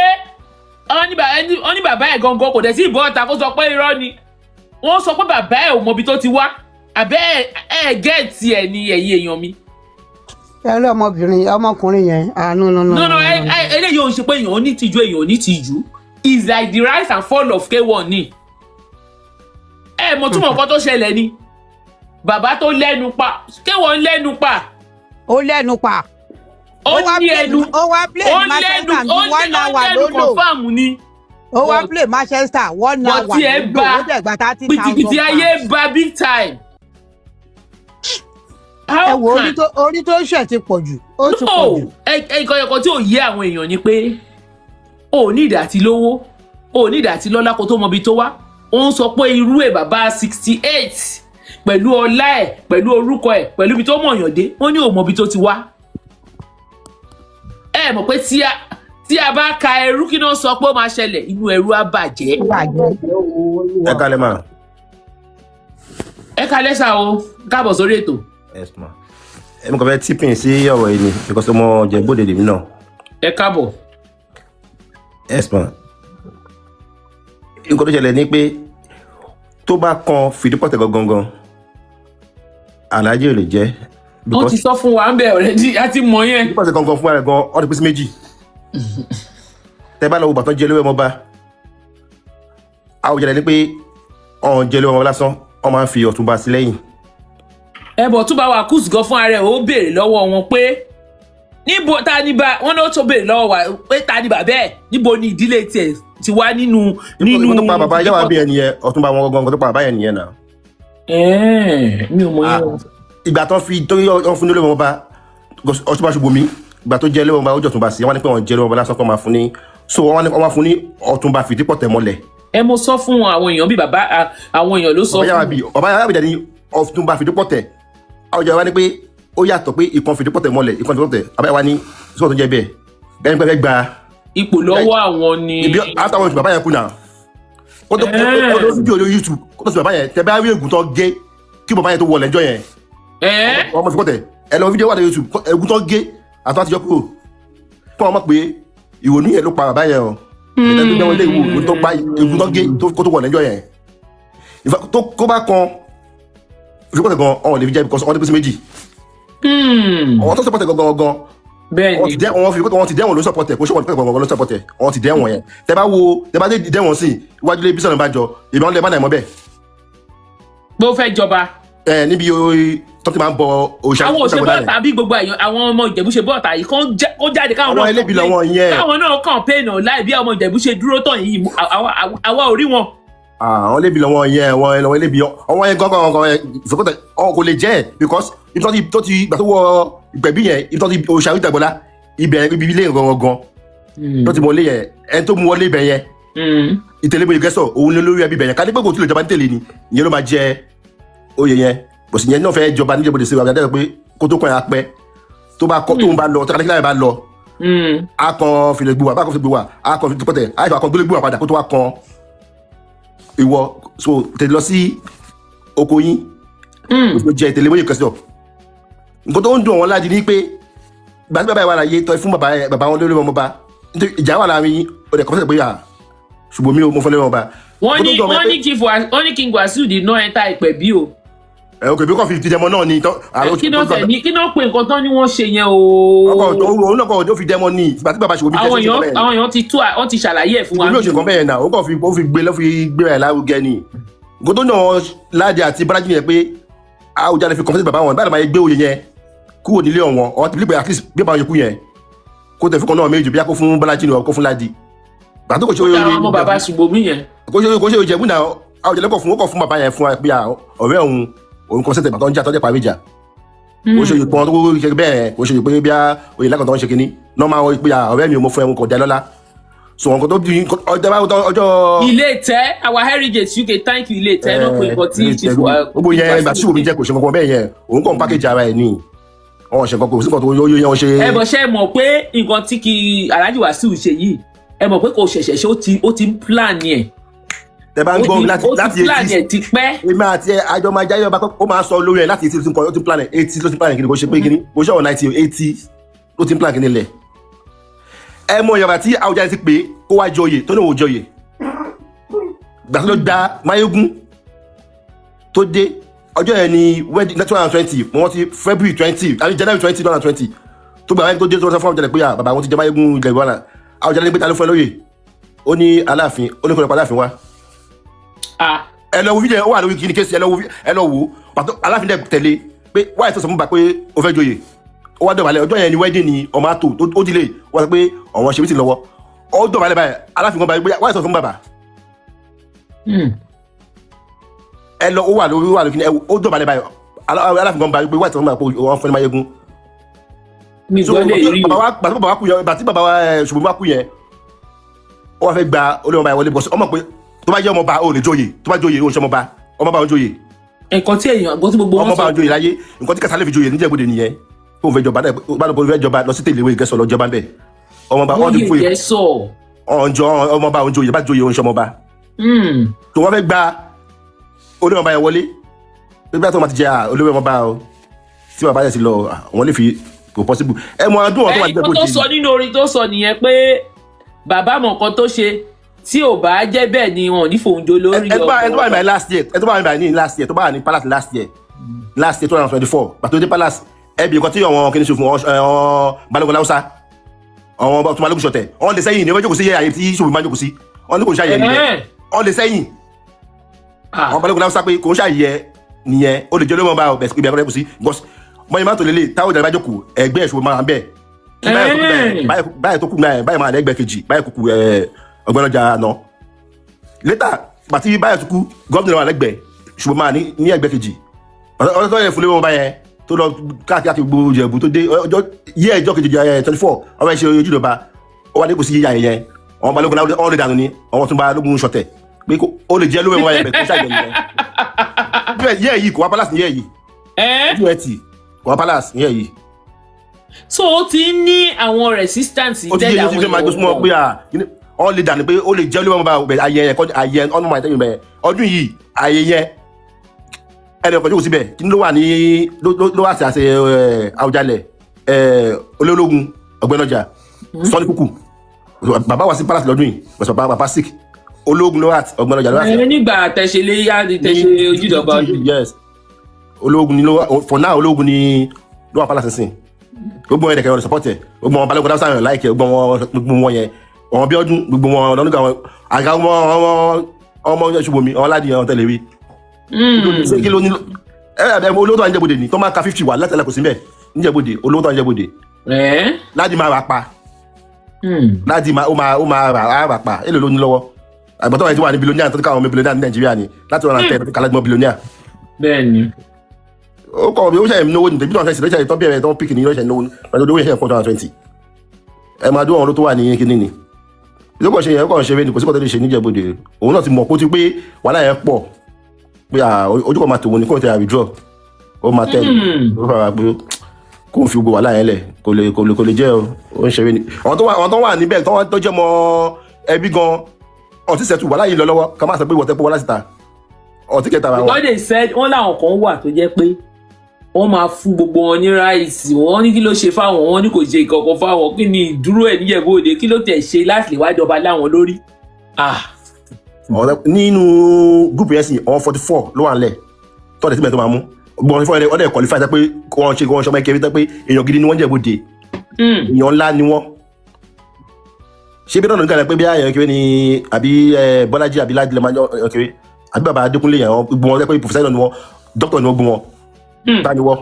wọ́n ní bàbá ẹ̀ gangan kò dẹ̀ sí ìbọn ọ̀tà kó sọ pé irọ́ ni. Wọ́n sọ pé bàbá ẹ̀ ò mọbi tó ti wá, àbẹ́ ẹ̀ gẹ́ẹ̀tì ẹ̀ ni, ẹ̀yin èèyàn mi. Ẹ rí ọmọbìnrin, ọmọkùnrin yẹn, àánú no no. No, no, ẹ eléyìí ò ń ṣe pé èèyàn ò ní tìjú, èèyàn ò ní tìjú. Is like the rise and fall of K1 ni. Ẹ mọ̀ túmọ̀ nǹkan tó ṣẹlẹ̀ ni, bàbá tó lẹ́nu pa, K1 lẹ́nu pa. Ó lẹ́nu pa. Ó ní ẹnu. Ó wá play Ó lẹ́nu. Manchester ní Ó one hour lẹ́nu. ló lò. Confam ni. Ó wá play Manchester one But hour tí ẹ ló lò, bá ó dẹ̀ gba 30,000. pìtìpìtì ayé bá big time. Ẹ wo orí tó ṣẹ̀ ti pọ̀ jù, ó ti pọ̀ No. jù. Ẹ nǹkan ẹ̀kọ́ tí ò yé àwọn èèyàn ni pé o ò ní ìdí àti lówó, o ò ní ìdí àti lọ́lá kó tó mọ ibi tó wá. Ó ń sọ pé irú ẹ̀, bàbá 68, pẹ̀lú ọlá ẹ̀, pẹ̀lú orúkọ ẹ̀, pẹ̀lú ibi tó mọ̀yàn dé, wọ́n ní ò mọ ibi tó ti wá. Ẹ mọ̀ pé tí a bá ka ẹrú, kí náà sọ pé ó máa ṣẹlẹ̀, inú ẹrú á bàjẹ́. Ẹ kálẹ̀ mà. Ẹ kalẹ́ sá o, káàbọ̀ sórí ètò. Yes ma, èmi kàn fẹ́ chip in sí ọ̀rọ̀ yìí ni because ọmọ Ìjẹ̀bú-Òde lèmi náà. Ẹ káàbọ̀. Yes ma, nǹkan tó ṣẹlẹ̀ ni pé tó bá kan fìdípọ̀tẹ̀ gangan, Alhaji ò lè jẹ́. Wọ́n ti sọ fún wa ń bẹ̀ already, a ti mọ̀ yẹn. Fìdípọ̀tẹ̀ gangan fún ara rẹ̀ gan, ó ti pín sí méjì. Tẹ́ bá lọ wo bàtán jẹ́ lówó ọmọba, Àwùjalẹ̀ ni pé ọ̀n jẹ́ lówó ọmọba lásán, wọ́n máa ń fi Ọ̀túnba sí lẹ́yìn. Ẹ bọ̀ tún bá wa kùsù gan fún ara ẹ̀, ó béèrè lọ́wọ́ wọn pé níbo ta ni bá wọn náà tó béèrè lọ́wọ́ wa pé ta ni bàbá ẹ̀, níbo ni ìdílé tiẹ̀ ti wá nínú. Nǹkan tó pa bàbá yàwá bí ẹni yẹn, Ọ̀túnba wọn gangan tó pa bàbá yẹn nìyẹn náà. Mi ò mọ yẹn o. Ìgbà tó fi tó yọ fún ní olóòwò ọba, Ọ̀túnba Ṣùbọ́mi, ìgbà tó jẹ́ olóòwò ọba, ó jẹ́ Ọ̀túnba sí, wọ́n ní pé wọ́n jẹ́ olóòwò ọba lásán kó máa fún ní, so wọ́n ní wọ́n máa fún ní Ọ̀túnba fìdípọ̀tẹ̀ mọ́lẹ̀. Ẹ mo sọ fún àwọn èèyàn bí bàbá àwọn èèyàn ló sọ Bàbá yàwá fún. bí bàbá yàwá bí dẹ̀ ní Ọ̀túnba fìdípọ̀tẹ̀. Àwùjọ wa ní pé ó yàtọ̀ pé ìkan fìdípọ̀tẹ̀ mọ́lẹ̀, ìkan fìdípọ̀tẹ̀. Bàbá yàwá ní sọ́ọ̀ tó jẹ́ bẹ́ẹ̀ bẹ́ẹ̀ ni pé fẹ́ gba ipò lọ́wọ́ àwọn ni. Ibi after wọn bàbá yẹn kú náà, kó tó fídíò lórí YouTube, kó tó sì bàbá yẹn, tẹ bá rí ègún tó gé kí bàbá yẹn tó wọlé ẹjọ́ yẹn, ọmọ fìdípọ̀tẹ̀, ẹ lọ fídíò wà lórí YouTube, ègún tó gé àtọ́ àtijọ́ kúrò fún ọmọ pé ìrònú yẹn ló pa bàbá yẹn o. Ìtẹ́ tó jẹ́wọ́ ilé ìwò, ègún tó pa, ègún tó gé kó tó wọlé ẹjọ́ yẹn. In fact, tó kó bá kan fìdípọ̀tẹ̀ gan, ọ̀hún lè fi jẹ́ because ọ̀hún ti pín sí méjì. Àwọn tó support ẹ̀ gangan gangan, bẹ́ẹ̀ni, wọ́n fi wọ́n ti dẹ́wọ̀n ló support ẹ̀, kó ṣe wọ́n ti gangan ló support ẹ̀, wọ́n ti dẹ́wọ̀n yẹn. Tẹ́ bá wo, tẹ́ bá dé dẹ́wọ̀n sí iwájú ilé bísọ̀nù bá jọ ìbọn lè má nà ẹ̀ mọ́ bẹ́ẹ̀. Pé ó fẹ́ jọba. Ẹ níbi tó ti máa ń bọ òòṣà. Àwọn òṣè bọ́ọ̀tà bí gbogbo èèyàn, àwọn ọmọ Ìjẹ̀bú ṣe bọ́ọ̀tà yìí, kó jáde káwọn Àwọn ẹlẹ́bi làwọn yẹn. Káwọn náà campaign láì bí ọmọ Ìjẹ̀bú ṣe dúró tán yìí, àwa ò rí wọn. Àwọn ẹlẹ́bi làwọn yẹn, àwọn ẹlẹ́bi, àwọn yẹn gangan gangan yẹn ìfọkọtẹ ọ kò lè jẹ́ because ibi tó ti ìgbà tó wọ ìgbẹ̀bí yẹn, ibi tó ti òòṣà ìdàgbọ́lá ibẹ̀, ibi ilé gangan gangan tó ti mọ ilé yẹn, ẹni tó mú wọlé ibẹ̀ yẹn, ìtẹ̀lé bóyá gẹ́sọ̀ òun ni olórí ẹbí ibẹ̀ yẹn. Ká ní pé kò tí lè jọba ní tèlé ni, ìyẹn ló máa jẹ oyè yẹn. Bó sì yẹn náà fẹ́ jọba níjẹ́ bóde sí wa dáadáa pé kó tó kàn yà pẹ́ tó bá kọ́ tóun bá lọ tó kàdé bá lọ, a kan fìlẹ̀ gbùwà bá kan fìlẹ̀ gbùwà, a kan fìlẹ̀ pọ̀tẹ̀, a kan gbélé gbùwà padà kó tó wá kan ìwọ. So tètè lọ sí oko yín, ó jẹ ìtẹ̀lé bóyá gẹ́sọ̀. Nǹkan tó ń dùn wọn láti ní pé ìgbà tí bàbá yẹn wà láyé tọ́ fún bàbá wọn lórí ọmọba, nítorí ìjà wà láàrin yín, ó dẹ̀ kọ́sẹ̀ pé à ṣùgbọ́n mi ò mọ fún lórí ọmọba. Wọ́n ní wọ́n ní chief wọ́n ní King Wasiu did not enter Ìpẹ̀bí o. Ẹ ok, bí kò fi dẹmọ náà ni. Kí náà tẹ̀ ní, kí náà pé nǹkan tán ni wọ́n ṣe yẹn o? Ọkọ òun náà kọ ó fi dẹmọ ní ìgbà tí bàbá ṣòwò bí Àwọn èèyàn, àwọn èèyàn ti tú, wọ́n ti ṣàlàyé ẹ̀ fún wa. Ìlú òṣèlú kan bẹ́ẹ̀ náà, ó kàn fi, ó fi gbé ló fi gbé rẹ̀ lárugẹ ni. Nǹkan tó náà Ládi àti Bọ́lájí yẹn pé Àwùjalẹ̀ fi kọ̀ǹpútà bàbá wọn báyìí, máa gbé oyè yẹn kúrò nílé ọ̀wọ́n ọ̀ tí pé at least bí bàbá yẹn kú yẹn, kó tẹ̀ fún kan náà méjì, bí a kó fún Bọ́lájí ni kó fún Ládi gbà tó kò ṣe Ó oyè. dára ọmọ bàbá Ṣùbọ́mi yẹn. Kò ṣe Ìjẹ̀bú náà, Àwùjalẹ̀ kọ̀ fún, ó kọ̀ fún bàbá yẹn fún wa pé ọ̀rẹ́ òun, òun kọ́ sẹ́tẹ̀ bàtọ́ ń jà tọ́jú parí ìjà. Kò ṣe ìpọn tó ṣe bẹ́ẹ̀, kò ṣe pé bí oyè lákàn tó ń ṣe kínní normal pé ọ̀rẹ́ mi ò mọ fún ẹ̀hún kò dá lọ́lá, so nǹkan tó bí ọjọ́ Ilé ìtẹ́, our heritage UK, thank you. Ilé ìtẹ́ náà pé nǹkan tí chief wa. Gbogbo yẹn, ìgbà tí òbí jẹ kò ṣe kankan bẹ́ẹ̀ yẹn, òun kàn package ara ẹ̀ ní ọ̀hún ṣe kankan, kò sí nǹkan tó yóò yẹn ṣe. Ẹ bọ̀, ṣe mọ̀ pé nǹkan tí kì Alhaji Wasiu ṣe yìí, ẹ mọ̀ pé kò ṣẹ̀ṣẹ̀ ṣe, ó ti ń plan yẹn. Tẹ bá ń gbọ́ láti Ó ti láti plan eighty yẹn ti pẹ́. Èmi àti ẹ àjọ máa jáyé ọba, ó máa sọ lórí ẹ láti 80 ló ti ń kọ, ó ti ń plan ẹ, 80 ló ti ń plan ẹ. Kí ni kò ṣe pé kí ni kò ṣe ọ̀nà 90, 80 ló ti ń plan kí ni lẹ̀. Ẹ mọ ìyàrá tí Àwùjalẹ̀ ti pè é kó wá joyè tó ní òun joyè, gbà tó ló gba Máyégún tó dé, ọjọ́ yẹn ni wedding 2020, mo rántí February 20 àbí January 20, 2020 tó gba Máyégún tó dé, tó sọ fún Àwùjalẹ̀ pé à bàbá wọn ti jẹ Máyégún ilẹ̀ ìwọ̀n. Àwùjalẹ̀ ní pé ta ló fún ẹ lóyè? Ó ní Aláàfin. Ó ní kó lọ pa Aláàfin wá. Ẹ lọ wo fídíò, ó wà lórí kíni kéésì, ẹ lọ wo pàtó. Aláàfin dẹ tẹ̀lé pé wáyé tó sọ fún bá pé ó fẹ́ joyè, ó wá dọ̀bálẹ̀. Ọjọ́ yẹn ni wedding ni ọmọ àtò ó dilé wọ́n sọ pé ọ̀wọ́n ṣe mí ti lọ́wọ́, ó dọ̀bálẹ̀ báyìí. Aláàfin kan báyìí pé wáyé tó sọ fún bàbá. Ẹ lọ, ó wà lórí kíni, ó dọ̀bálẹ̀ báyìí. Aláàfin kan báyìí pé wáyé tó sọ fún bàbá pé wọ́n fún ní Máyégún. Mi So gbọ́ lè rí. bàbá wa, gbàtí bàbá wa kú yẹn, gbàtí bàbá wa ṣùgbọ́n wa kú yẹn, ó wá fẹ́ gba olóyè ọba yẹn wọlé, bọ́sọ̀ ọmọ pé tó bá jẹ́ ọmọba ó lè joyè, tó bá joyè ó ń ṣe ọmọba, ọmọba ó ń joyè. Nǹkan tí èèyàn gbọ́ tí gbogbo wọn Ọmọba sọ. ó ń joyè láyé. Nǹkan tí Kàsálẹ̀ fi joyè níjẹ̀bọdè nìyẹn, tó ń fẹ́ jọba náà, bá lọ fẹ́ jọba lọ sí tèléwé ìgẹ́sọ̀ lọ jọba ńbẹ̀, ọmọba wọn ti Wọ́n fún yè jẹ́ sọ. Ọ̀njọ́ ọmọba ó ń joyè, bá joyè ó ń ṣe ọmọba. Tó wọ́n fẹ́ gba olóyè ọba yẹn wọlé pé bí wọ́n tó máa ti jẹ olóyè ọmọba o, tí bàbá yẹn ti lọ, wọ́n lè fi kò possible. Ẹ mọ adúlọ̀ tó wà Ẹ̀yin kan tó níjẹ̀bọdè. sọ nínú orin tó sọ nìyẹn pé bàbá mọ̀ nǹkan tó ṣe, tí ò bá jẹ́ bẹ́ẹ̀ ni wọn ò ní fòun jó lórí. Ẹ tó bá ní by last year, ẹ tó bá ní by ní last year, tó bá ní palace last year 2024, gbàtó dé palace, ẹ bí nǹkan tí àwọn kìíní ṣe fún ọ, Balógun Láwùsá, àwọn tó Balógun ṣọ̀tẹ̀, wọ́n lè sẹ́yìn ní wọ́n jókòó sí àyè tí ṣòwò máa jókòó sí, wọ́n ní kò ń ṣàyẹ nìyẹn, wọ́n lè sẹ́yìn àwọn Balógun Láwùsá pé kò ń ṣàyẹ nìyẹn, ó lè jẹ́ olómọ bá ọbẹ̀ ibi ẹ̀kọ́ sí, because mọ̀nyí má tó lélẹ̀ táwọn ìjọba jókòó ẹgbẹ́ ìṣòwò máa ń bẹ̀ báyìí tó kù báyìí máa lẹ́gbẹ̀ẹ́ kejì báyìí kúkú ọgbẹ́ni ọjà náà. Later pàtí báyìí tó kú, gómìnà wà lẹ́gbẹ̀ẹ́ ṣùgbọ́n máa ní ẹgbẹ́ kejì ọjọ́ tó yẹ fún léwọ́n báyẹn tó lọ káàkiri àti gbogbo Ìjẹ̀bú tó dé ọjọ́ yé ẹjọ́ kejì 24, ọba ṣe ojú ìjọba, ó wà ní kò sí yíyá yẹn, àwọn balógun ọ̀rẹ́ dànù ni àwọn tún balógun ṣọ̀tẹ̀ pé ó lè jẹ́ lówó wọn yẹn bẹ̀ kó ṣàyẹ̀ nìyẹn. Bẹ́ẹ̀ yẹ́ yìí kò wá palace ní yẹ́ yìí, ojú ẹ̀ tì kò wá palace ní yẹ́ yìí. So ó ti ń ní àwọn resistance. Ó ti yé, ó ti fẹ́ máa gbé súnmọ́ pé à ọ lè dànù pé ó lè jẹ́ olówó wọn bá ayẹyẹ ayẹyẹ ọdún máa tẹ́yìn bẹ́ẹ̀ ọdún yìí, ayẹyẹ ẹnì ọkọ̀ jókòó síbẹ̀ kí ló wà ní ló wà sí àṣẹ Àwùjalẹ̀, olólógun ọ̀gbẹ́nọjà sọ́ni kúkú bàbá wá sí palace lọ́dún yìí, bàbá bàbá sick, ológun ló wà, ọ̀gbẹ́nọjà ló wà sí. Ẹ nígbà tẹ̀sẹ̀ léyà ni tẹ̀sẹ̀ ojúdọ̀gba ọdún. Yes, ológun ni ló wà for now, ológun ni ló wà palace nísìn. Gbogbo wọn ẹ̀dẹ̀kẹ̀ wọn support ẹ̀, gbogbo wọn balógun dáhùn sáyẹn láìkẹ́, gbogbo wọn yẹn, àwọn bí ọdún gbogbo wọn lọ́nùkà wọn àga wọn ọmọ ṣùgbọ́n ọmọ aládìyẹ wọn tẹ̀lé rí. Kí ló ní ẹ ẹ olówó tó wà níjẹ̀bọdè ni tó máa ka 50 wà látẹ̀lẹ̀ kò sí mbẹ̀ níjẹ̀bọdè, olówó tó wà níjẹ̀bọdè láti máa rà pa, láti máa ó máa rà á rà pa. Èlò ló ní lọ́wọ́ àgbàtọ́ ẹ̀ tí wà ní billionaire tó káwọn ọmọ billionaire ní Nàìjíríà ni láti wọn àtẹ kálágbọ́n billionaire. Bẹ́ẹ̀ni. Ó kọ́ ó ṣe náwó ní tẹ̀bí náà ṣe ṣe tó bẹ̀rẹ̀ tó píkì ní lọ́ṣẹ̀ náwó pẹ̀lú owó yẹn 420. Ẹ máa dún àwọn tó wà ní kíní ni ló kàn ṣe yẹn, kàn ṣe bẹ́ẹ̀ ni, kò sí kò tó lè ṣe níjẹ̀bọdè. Òun náà ti mọ̀ pé ó ti pé wàhálà yẹn pọ̀ pé ojú kan máa tòun ní kò tẹ withdraw, ó máa tẹ̀ ó fara pé kó n fi gbogbo wàhálà yẹn lẹ̀, kò lè jẹ́ o, ó ń ṣe bẹ́ẹ̀ ni. Àwọn tó wà níbẹ̀ tó jẹ́ mọ́ ẹbí gan ọtí sẹ́tù wàhálà yìí lọ lọ́wọ́, ká má sọ pé wọ́n tẹ́ pé wọ́n láti ta ọtí kẹta wọn. Because they said wọ́n láwọn kan wà tó jẹ́ pé wọ́n máa fún gbogbo wọn ní rice, wọ́n ní kí ló ṣe fáwọn, wọ́n ní kò ṣe ìkọ̀kọ̀ fáwọn, kí ni ìdúró ẹ̀ níjẹ̀bú òde, kí ló tẹ̀ ṣe láti lè wá jọba láwọn lórí? Nínú group yẹn sì, àwọn 44 ló wà nílẹ̀ tọ́lẹ̀ síbẹ̀ tó máa mú. Gbọ́n fún ọdẹ qualify tẹ́ pé wọ́n ṣe ọmọ ẹkẹrẹ tẹ́ pé èèyàn gidi ni wọ́n jẹ́ bóde, èèyàn ńlá ni wọ́n. Ṣé bí náà nígbà pé bí àyàn kiri ni àbí ẹ, Bọ́lájí àbí Ládìlẹ̀ máa ń yọ kiri àbí bàbá Adékúnlé yẹn, wọ́n gbogbo wọn tẹ́ pé professor ni wọ́n, doctor ni wọ́n, gbogbo wọn ta ni wọ́n.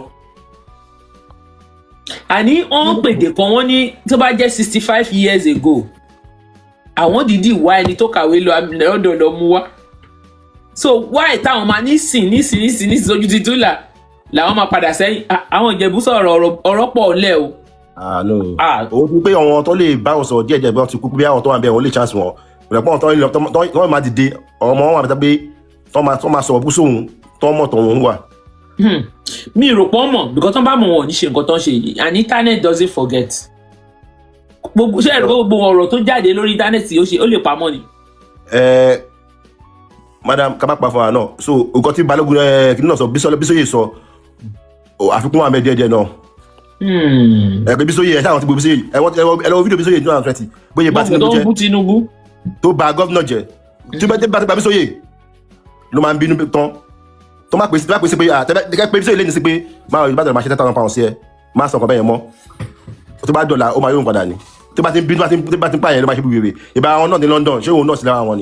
Àní wọ́n ń pèdè kan, wọ́n ní tó bá jẹ́ 65 years ago, àwọn dìídì wá ẹni tó kàwé lọ lọ́dọ̀ lọ mú wá. So why táwọn máa nísìn nísìn nísìn nísìn ojú ti túlà làwọn máa padà sẹ́yìn? Ah, àwọn Ìjẹ̀bú sọ̀rọ̀, ọ̀rọ̀ pọ̀ ńlẹ̀ o. Ah no, òun ti pé àwọn tó lè bá wọn sọ̀rọ̀ díẹ̀ díẹ̀ bí wọ́n ti kú, bí àwọn tó wà bẹ́ẹ̀ wọ́n lè chance wọn rẹ̀ pọ̀ tó ń lọ tó máa dìde ọmọ wọn wà bẹ́ẹ̀ pé tó máa sọ̀rọ̀ bú sóhun tó mọ̀ tó wọn wà. Mi ì rò pọ́n mọ̀, because tó ń bá mọ̀, wọn ò ní ṣe nǹkan tó ń ṣe yìí. And internet doesn't forget. Gbogbo ṣé ẹ̀rọ, gbogbo ọ̀rọ̀ tó jáde lórí internet, ó ṣe ó lè pamọ́ ni. Ẹ madam, ká má pa fún wa náà. So nǹkan tí Balógun ẹ kí náà sọ, Bísóyè sọ, àfikún wà mẹ́ díẹ̀ díẹ̀ náà. Ẹ pé Bísóyè, ẹ sáwọn ti gbé Bísóyè, ẹ lọ fídíò Bísóyè 2020, bóyá bá Wọ́n Tinubu tó ń jẹ́ bú Tinubu. Tó ba governor jẹ́, tí bá tí bá Bísóyè ló máa ń bínú tán, tó má pèsè, tó má pèsè pé ah tẹ́ pé Bísóyè lẹ́ni sí pé máa bá dọ̀rọ̀ máa ṣe £10,000 sí ẹ, má sọ nǹkan bẹ́ẹ̀ yẹn mọ́. Tó bá dọ̀là, ó máa yóò padà ní tó bá ti ń bínú, tó bá ti ń pààyàn ló máa ṣe bí wèrè. Ìbá wọn náà ní London, ṣé òun náà sí lára wọn ni.